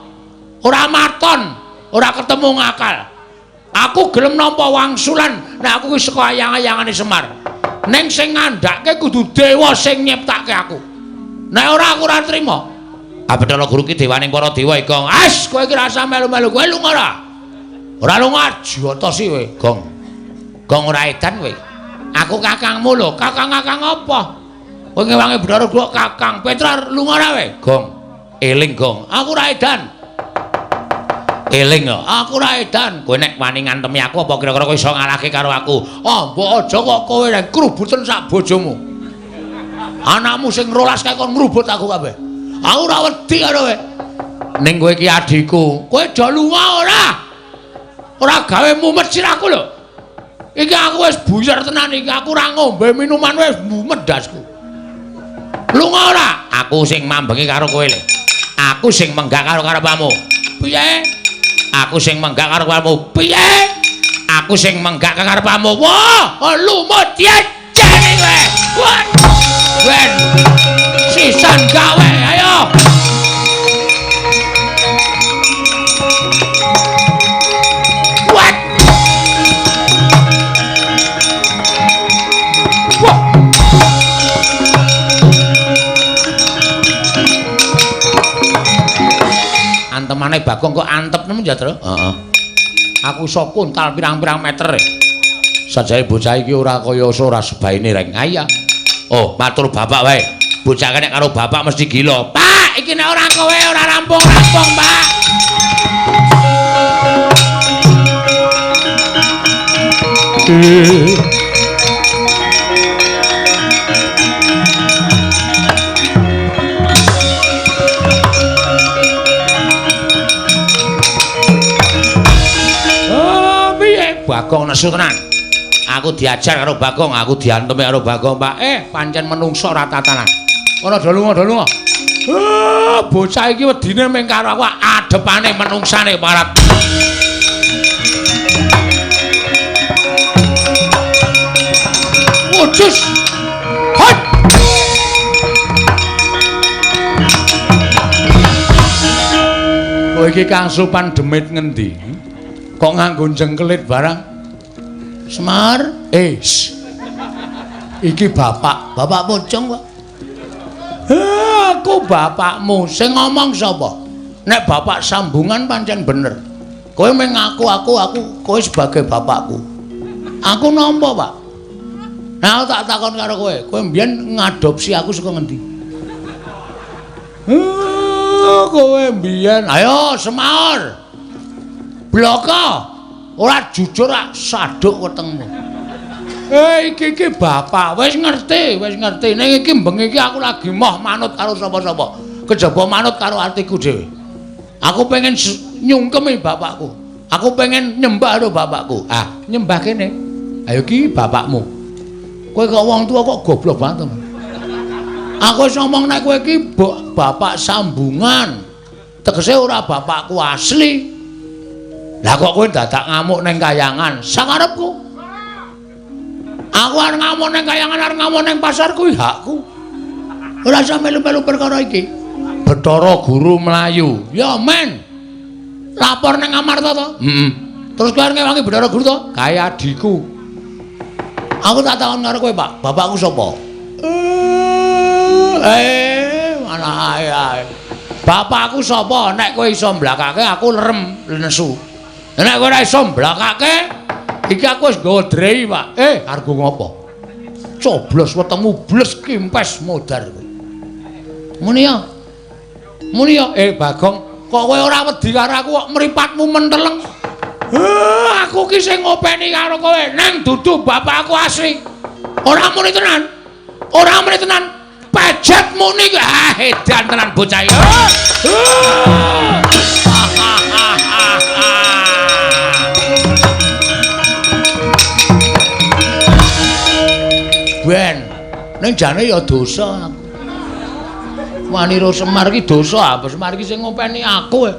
Ora maton, ora ketemu ngakal. Aku gelem nampa wangsulan nek aku wis saka ayang-ayangane Semar. Ning sing ngandhake kudu dewa sing nyiptake aku. Nek ora aku ora trima. Ah Bathara Guru ki dewaning para dewa, Gong. As, kowe iki rasa melu-melu. Kowe lunga ora? Ora lunga, jotosi kowe, Gong. Gong ora edan kowe. Aku kakangmu lho, kakang-kakang apa? Kowe ngewangi Bathara Guru kakang. Petruk lunga ora kowe? Gong. Eling, Gong. Aku ora edan. Eling ya, aku ora edan. Kowe nek wani ngantemi aku apa kira-kira kowe iso ngalahke karo aku? Oh, mbok aja kok kowe nek krubuten sak bojomu. Anakmu sing rolas kae kon ngrubut aku kabeh. Aku ora wedi karo kowe. Ning kowe iki adhiku. Kowe aja lunga ora. Ora gawe mumet sirahku lho. Iki aku wis buyar tenan iki, aku ora ngombe minuman wis mumet ndasku. Lunga ora? Aku sing mambengi karo kowe lho. Aku sing menggak karo karepmu. Piye? Aku sing menggak karo karepmu. Piye? Aku sing menggak karo karepmu. Wah, lumut jejene kowe. Wah. Ben. Sisan gawe, ayo. Wah. Wah. Antemane Bagong kok antep nemen ya, Tru? Heeh. Aku iso kuntal pirang-pirang meter. Sajane bocah iki ora kaya ora sebaine reng. Iya. Oh, matur bapak wae. Bocah nek karo bapak mesti gila. Pak, iki nek ora kowe ora rampung-rampung, Pak. Oh, piye? Bagong nesu tenan. Aku diajar karo Bagong, aku diantemi karo Bagong, Pak. Pancen menungso ora tatanan. Ora do lunga, do lunga. Bocah iki wedine mung karo aku adepane menungsane parat. Wujus. Hot. Kowe iki Kang Supan demit ngendi? Kok nganggo jengkelit barang? Semar, iki bapak, bapak pocong kok. Aku bapakmu, sing ngomong sapa? Nek bapak sambungan pancen bener. Kowe mung ngaku aku kowe sebagai bapakku. Aku nampa, Pak. Nah, aku tak takon karo kowe, kowe mbiyen ngadopsi aku saka ngendi? Kowe mbiyen, ayo Semar. Bloko. Ora jujur ak saduk wetengmu. Iki iki bapak wis ngerti, wis ngerti. Ning iki bengi iki aku lagi moh manut karo sapa-sapa. Kejaba manut karo atiku dhewe. Aku pengen nyungkemi bapakku. Aku pengen nyembah karo bapakku. Ah, nyembah kene. Ayo iki bapakmu. Kowe kok wong tuwa kok goblok banget to. Aku wis ngomong nek kowe iki bapak sambungan. Tegese ora bapakku asli. Lah kok kowe dadak ngamuk ning kayangan? Sakarepku. Aku arep ngamuk ning kayangan, arep ngamuk ning pasar kuwi hakku. Ora usah melu-melu perkara iki. Bathara Guru mlayu. Ya men. Lapor ning Amarta to? Heeh. Terus kowe arep ngewangi Bathara Guru to? Kae adhiku. Aku tak takon karo kowe, Pak. Bapakku sapa? Malah ae. Bapakku sapa? Nek kowe iso mblakake aku lerem nesu. Nek kowe ora iso mblakake, iki aku wis nggawa drei, Pak. Argo ngopo? Coblos wetengmu bles kimpes modar kowe. Muni ya. Muni ya, Bagong, kok kowe ora wedi karo aku kok mripatmu menteleng? Aku ki sing ngopeni karo kowe, nang dudu bapakku asli. Ora muni tenan. Ora muni tenan. Pejet muni ki. Ah, edan tenan bocah iki. Ben, ning jane ya dosa aku. Wanira Semar iki dosa, apa Semar iki sing ngopeni aku.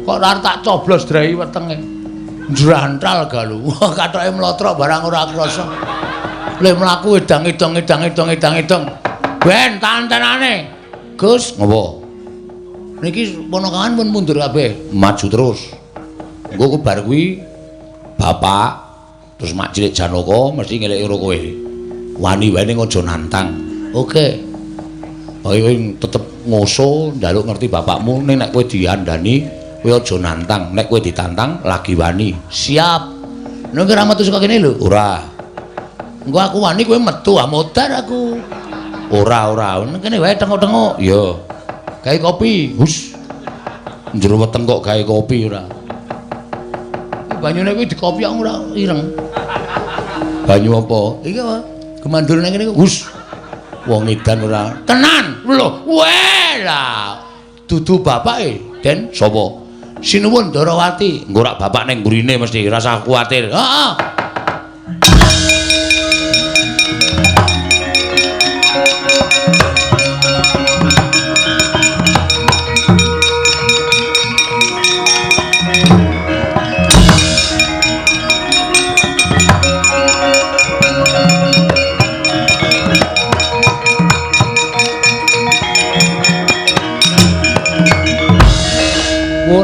Kok ora tak coblos drei wetenge. Njrantal galu. Wah, kathoke mlotrok barang ora krasa. Le mlaku edang-edang edang-edang edang-edang. Ben, tantenane. Gus, ngopo? Niki ponakan pun mundur kabeh, maju terus. Engko ku bar kuwi bapak terus mak cilik Janaka mesti ngeleki karo kowe. Wani wae ning aja nantang. Oke. Kowe tetep ngoso njaluk ngerti bapakmu ning nek kowe diandani kowe aja nantang, nek kowe ditantang lagi wani. Siap. Nek ora metu saka kene lho. Ora. Engko aku wani kowe metu ah modar aku. Ora ora. Ning kene wae tengok-tengok. Iya. Gawe kopi. Hus. Njero weteng kok gawe kopi ora. Banyune kuwi dikopyok ora ireng. Banyu apa? Iki apa? Gemandur nang kene hus. Wong edan ora. Tenan. Lho, weh lah. Dudu bapake, Den. Sapa? Sinuwun Darawati. Engko rak bapak ning mburine mesti rasa kuwatir. Heeh.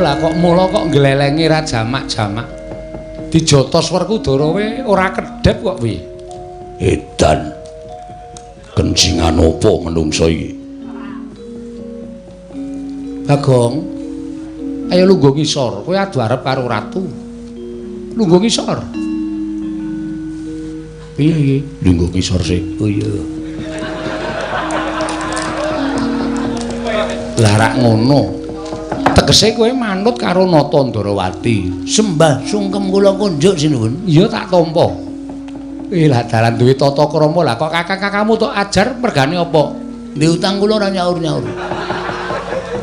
Lah kok mula kok nglelengi ra jamak-jamak. Dijotos Werkudara we ora kedhep kok piye? Edan. Kencingan apa menungso iki? Bagong, ayo lungguh ngisor, kowe adu arep karo ratu. Lungguh ngisor. Piye iki? Lungguh ngisor sik. Oh iya. Lah rak ngono. Tegese kowe manut karo Nata Ndarawati. Sembah sungkem kula kunjuk sinuwun. Iya tak tampa. Lah dalan duwe tata krama lah kok kakak-kakakmu tok ajar mergane apa? Ndek utang kula ora nyaur-nyaur.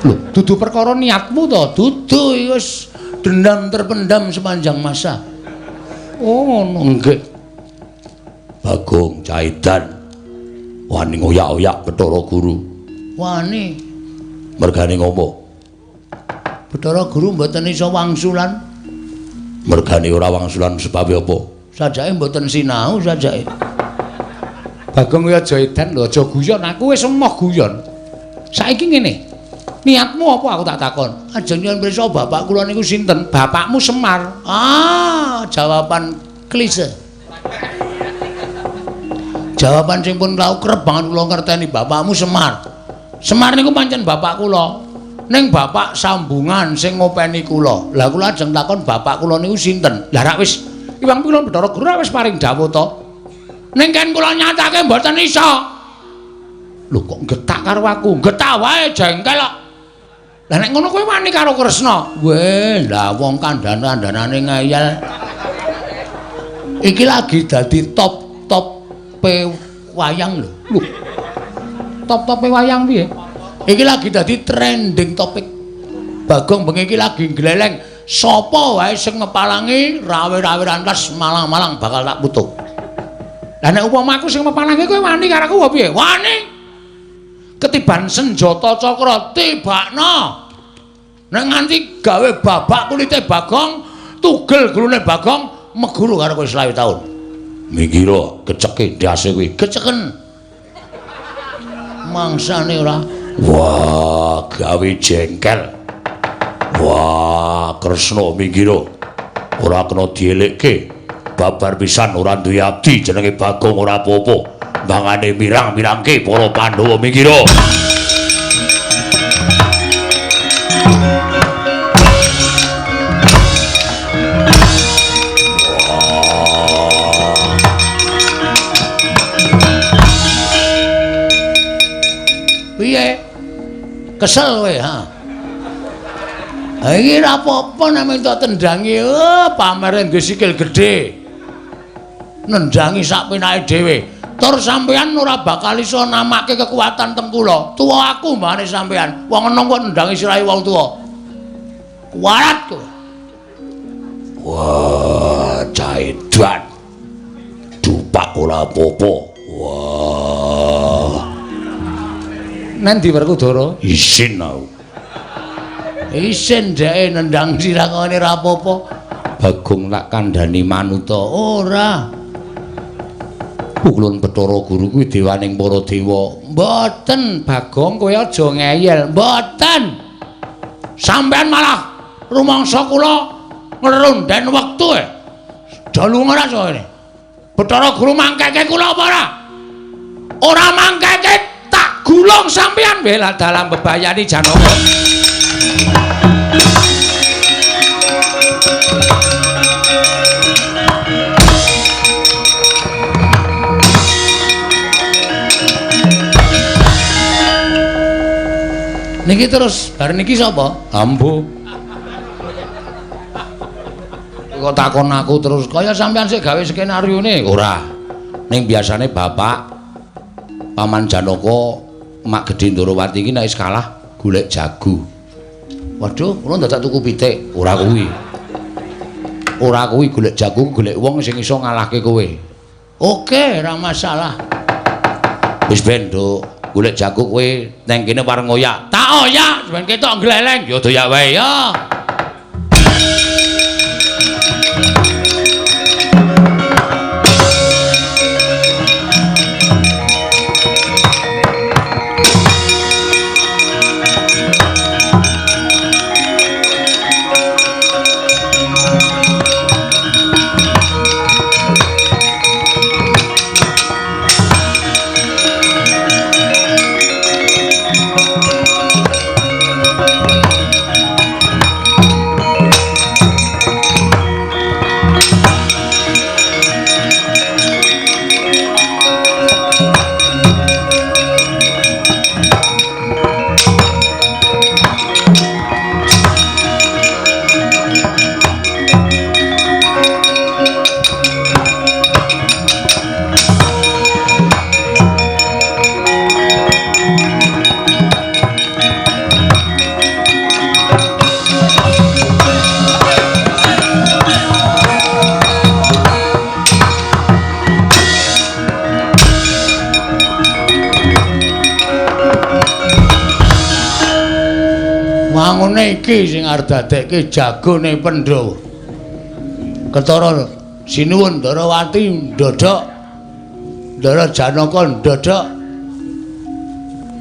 Lho, dudu perkara niatmu to? Dudu wis dendam terpendam sepanjang masa. Oh ngono. Nggih. Bagong Caidan wani ngoyak-oyak Bathara Guru. Wani. Mergane ngopo? Bathara Guru mboten iso wangsulan. Mergane ora wangsulan sebabe apa? Sajake mboten sinau sajake. Bagong kowe aja edan lho, aja guyon. Aku wis emoh guyon. Saiki ngene. Niatmu apa aku tak takon? Ajeng nyuwun pirsa bapak kula niku sinten? Bapakmu Semar. Ah, jawaban klise. Jawaban sing pun tau kerep banget kula ngerteni bapakmu Semar. Semar niku pancen bapak kula. Ning bapak sambungan sing ngopeni kula. Lah kula ajeng takon bapak kula niku sinten? Lah rak wis Iwang Pilon Bathara Guru wis paring dawuh to. Ning kan kula nyatake mboten iso. Lho kok getak karo aku? Getak wae jengkel kok. Lah nek ngono kowe wani karo Kresna? Weh, lah wong kandhan-kandhanane ngeyel. Iki lagi dadi top-top pe wayang lho. Lho. Top-tope wayang piye? Iki lagi dadi trending topik. Bagong bengi iki lagi gleleng. Sapa wae sing ngepalangi rawe-rawe rantas malang-malang bakal tak putuk. Lah nek upama aku sing mepalangi kowe wani karo aku apa piye? Wani. Ketiban senjata cakra tibakno. Nek nganti gawe babak kulite Bagong, tugel gulune Bagong, meguru karo kowe 25 taun. Minggiro keceke ndase kuwi. Keceken. Mangsane ora. Wah, gawe jengkel. Wah, Kresna minggiro. Ora kena dielekke. Babar pisan ora duwe abdi jenenge Bagong ora apa-apa. Mangane mirang-mirangke para Pandhawa minggiro. Piye? Kesel kowe, ha? Ha iki ora apa-apa nek minta tendangi, oh, pamere duwe sikil gedhe. Nendangi sak penake dhewe. Tur sampeyan ora bakal iso namake kekuatan teng kula. Tuwa aku mbane sampeyan. Wong enom kok nendangi sirahe wong tuwa. Kuwarat kowe. Wah, caedan. Dupak ora apa-apa. Wah. Nang ndi Werkudara? Isin aku. Isin dheke nendang sirah ngene ora apa-apa. Bagong tak kandhani manuta. Ora. Pukulun Bathara Guru kuwi dewaning para dewa. Mboten, Bagong, kowe aja ngeyel. Mboten. Sampeyan malah rumangsa kula ngrunden wektu e. Dalu ora kene. Bathara Guru mangkeke kula apa ora? Ora mangkeke tak gulung sampeyan bela dalam bebayani Janaka. Niki terus bar niki sapa? Ambo. Kok takon aku terus kaya sampean sik gawe skenaryone? Ora. Ning biasane bapak Paman Janaka Mak Gedhe Ndorowati iki nek wis kalah golek jago. Waduh, kula dadak tuku pitik. Ora kuwi. Ora kuwi golek jago, golek wong sing iso ngalahke kowe. Oke, ora masalah. Wis ben, Nduk, golek jago kowe nang kene pareng oyak. Tak oyak, ben ketok gleleng. Ya doyak wae ya. Wangune iki sing arep dadekke jagone Pandhawa. Ketara sinuwun Ndarawati ndodhok, Ndara Janaka ndodhok,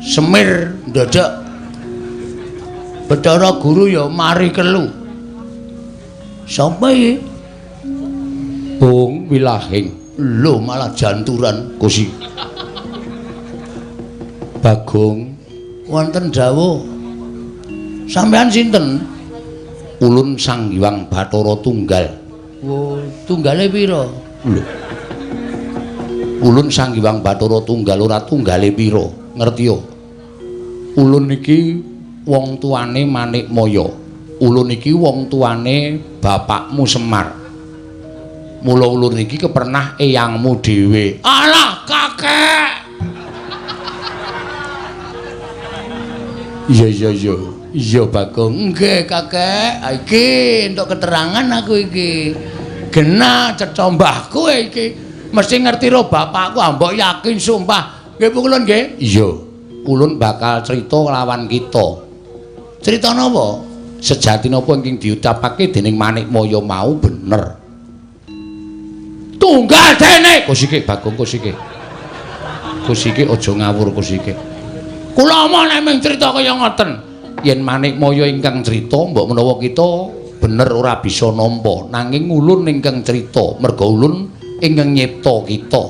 Semir ndodhok, Bathara Guru ya mari kelu. Sapa iki? Bung Wilahing. Lho malah janturan Gusti. Bagong wonten dawuh. Sampeyan sinten? Ulun Sang Hyang Bathara Tunggal. Wo, tunggale pira? Lho. Ulun Sang Hyang Bathara Tunggal ora tunggale pira? Ngerti yo? Ulun iki wong tuane Manikmaya. Ulun iki wong tuane bapakmu Semar. Mula ulun iki kepernah eyangmu dhewe. Alah, kakek. Iya iya iya. Iya Bagong. Nggih kakek, iki entuk keterangan aku iki. Genah cetha mbahku iki. Mesti ngerti ro bapakku, mbok yakin sumpah. Nggih ulun nggih? Iya. Ulun bakal crita lawan kita. Crita napa? Sejatine apa ingkang diucapake dening Manikmaya mau bener. Tunggal dene. Kusike Bagong kusike. Kusike aja ngawur kusike. Kula omong nek mung crita kaya ngoten. Yen Manikmaya ingkang crita mbok menawa kita bener ora bisa nampa, nanging ulun ingkang crita merga ulun ingkang nyipta kita.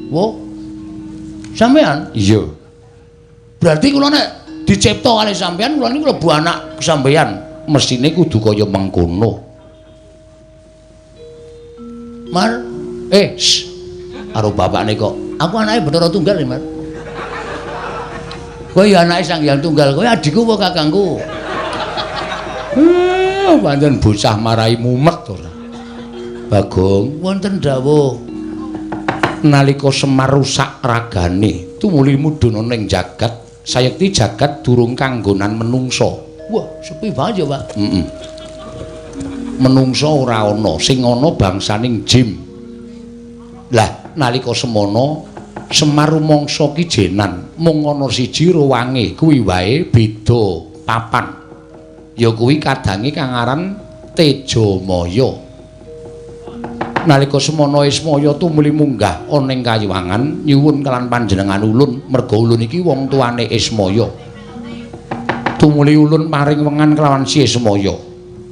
Wo. Sampeyan? Iya. Berarti kula nek dicipta kalih sampeyan kula niku klebu anak sampeyan, mesthine kudu kaya mengkono. Mar, karo bapakne kok. Aku anake Bathara Tunggal ya, Mar. Kowe ya anake Sang Hyang Tunggal, kowe adikku apa kakangku? Pancen bocah marai mumet ora. Bagong, wonten dawuh. Nalika Semar rusak ragane, tumuli mudhun ana ing jagat, sayekti jagat durung kanggonan menungsa. Wah, sepi banget ya, Pak. Heeh. Menungsa ora ana, sing ana bangsaning jim. Lah, nalika semono Semar rumangsa kijenan mung ana siji ruwange kuwi wae beda papan. Ya kuwi kadange kang aran Tejamaya. Nalika semono Ismaya tumuli munggah ana ing kayuwangan nyuwun kelan panjenengan ulun merga ulun iki wong tuane Ismaya. Tumuli ulun paring wengan kelawan si Ismaya.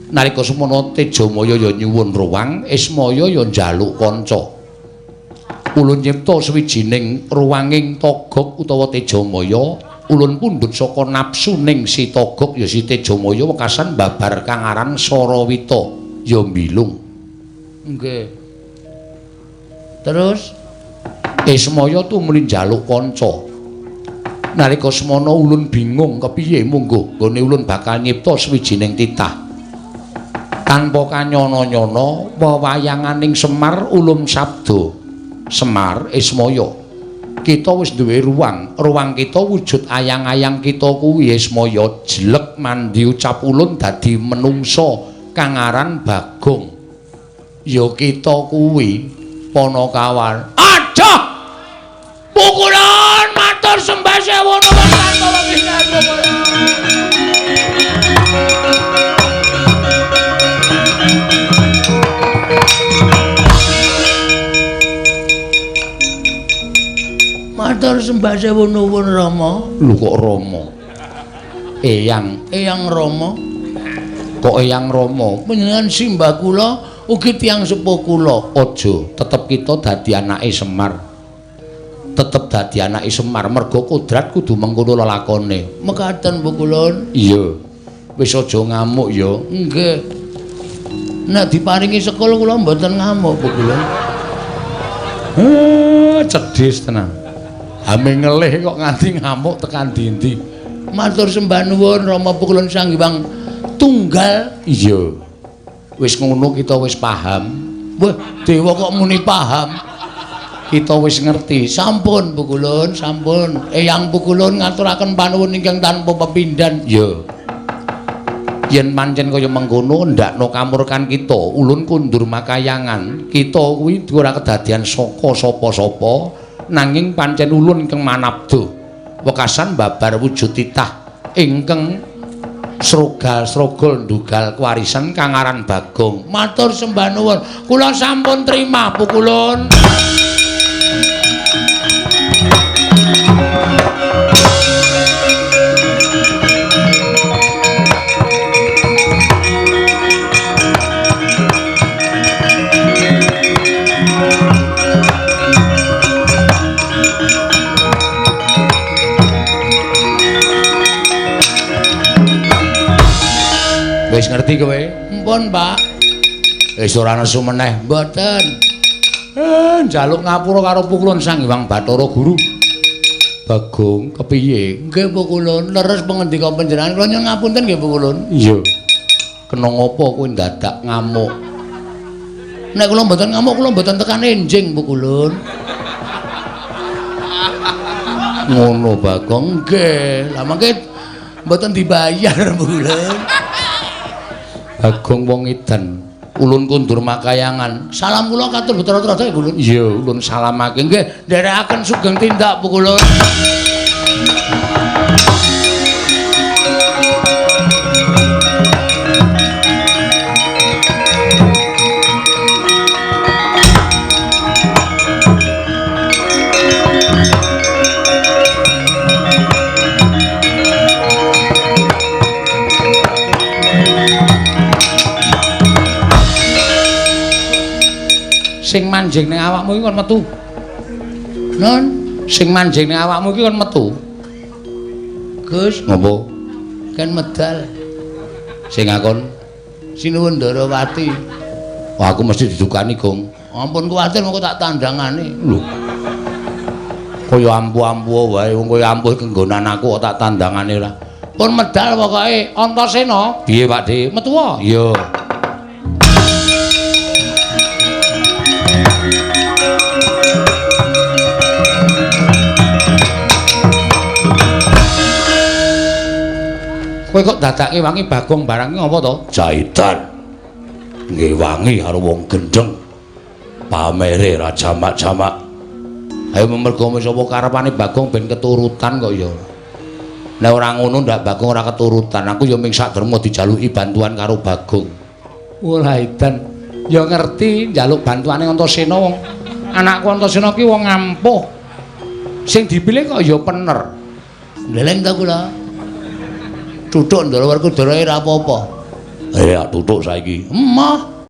Nalika semono Tejamaya ya nyuwun ruwang, Ismaya ya njaluk kanca. Ulun nyipta sawijining ruwanging Togog utawa Tejamaya, ulun pundhut saka nafsuning si Togog ya si Tejamaya wekasan babar kang aran Sarawita ya mbilung. Nggih. Terus Ismaya tumuli njaluk kanca. Nalika semono ulun bingung kepiye mungguh nggone ulun bakal nyipta sawijining titah. Tanpa kanyono-nyono wewayanganing Semar ulum sabda. Semar Ismaya. Kita wis duwe ruang, ruang kita wujud ayang-ayang kita kuwi Ismaya jelek mandi ucap ulun dadi menungsa kang aran Bagong. Ya kita kuwi Panakawan. Aduh! Pukulan matur sembah sewu nuwun tanpa pisan. Matur sembah sewu nuwun Rama. Lho kok Rama? Eyang, Eyang Rama. Kok Eyang Rama? Panjenengan simbah kula ugi tiyang sepuh kula. Aja, tetep kita dadi anake Semar. Tetep dadi anake Semar merga kodrat kudu mengkono lelakone. Mekaten Bu Kulun. Iya. Wis aja ngamuk ya. Nggih. Nek diparingi sekul kula mboten ngamuk Bu Kulun. Cedhis tenan. Ame ngelih kok nganti ngamuk tekan dindi. Matur sembah nuwun Rama Pukulun Sang Hyang Tunggal. Iya. Wis ngono kita wis paham. Wah, dewa kok muni paham. Kita wis ngerti. Sampun Pukulun, sampun. Eyang Pukulun ngaturaken panuwun ingkang tanpa pepindhan. Iya. Yen pancen kaya mengkono ndakno kamurkan kita, ulun kundur makayangan. Kita kuwi ora kedadian saka sapa-sapa. Nanging pancen ulun ingkang manabda wekasan babar wujud titah ingkang srogal-srogol ndugal kewarisan kang aran Bagong. Matur sembah nuwun, kula sampun trima Pukulun. Wis ngerti kowe? Mpun, Pak. Wis ora nesu meneh. Mboten. Njaluk ngapura karo Pukulun Sang Hyang Bathara Guru. Bagong, kepiye? Nggih, Pukulun. Leres pangendika panjenengan. Kula nyuwun ngapunten nggih, Pukulun. Iya. Kena ngopo kowe ndadak ngamuk? Nek kula mboten ngamuk, kula mboten tekan enjing, Pukulun. Ngono, Bagong. Nggih. Lah mangke mboten dibayar, Pukulun. Bagong wong edan, ulun kundur makayangan. Salam kula katur Bathara Trada ya, Kulun. Iya, ulun salamake. Nggih, nderekaken sugeng tindak, Pukulun. Sing manjing ning awakmu iki kon metu. Non, sing manjing ning awakmu iki kon metu. Gus, ngopo? Ken medal. Sing ngakon Sinuwun Ndarawati. Wah, aku mesti didukani, Gong. Ampun kuwatir mengko tak tandangane. Lho. Kaya ampuh-ampuh wae, wong kaya ampuh kenggonan aku kok tak tandangane ora. Pun medal pokoke Antasena. Piye, Pak De? Metu wae. Iya. Kowe kok dadake wangi Bagong barang iki apa to? Jaitan. Nggih wangi karo wong gendheng. Pamere ra jamak-jamak. Ayo mergo wis apa karepane Bagong ben keturutan kok ya. Nek ora ngono ndak Bagong ora keturutan. Aku ya ming sak derma dijaluki bantuan karo Bagong. Walah edan. Ya ngerti njaluk bantuane Antasena wong anakku Antasena ki wong ampuh. Sing dipilih kok ya pener. Ndeleng ta kula. Tutuk Ndara Werkudara ora apa-apa. Tutuk saiki. Emoh.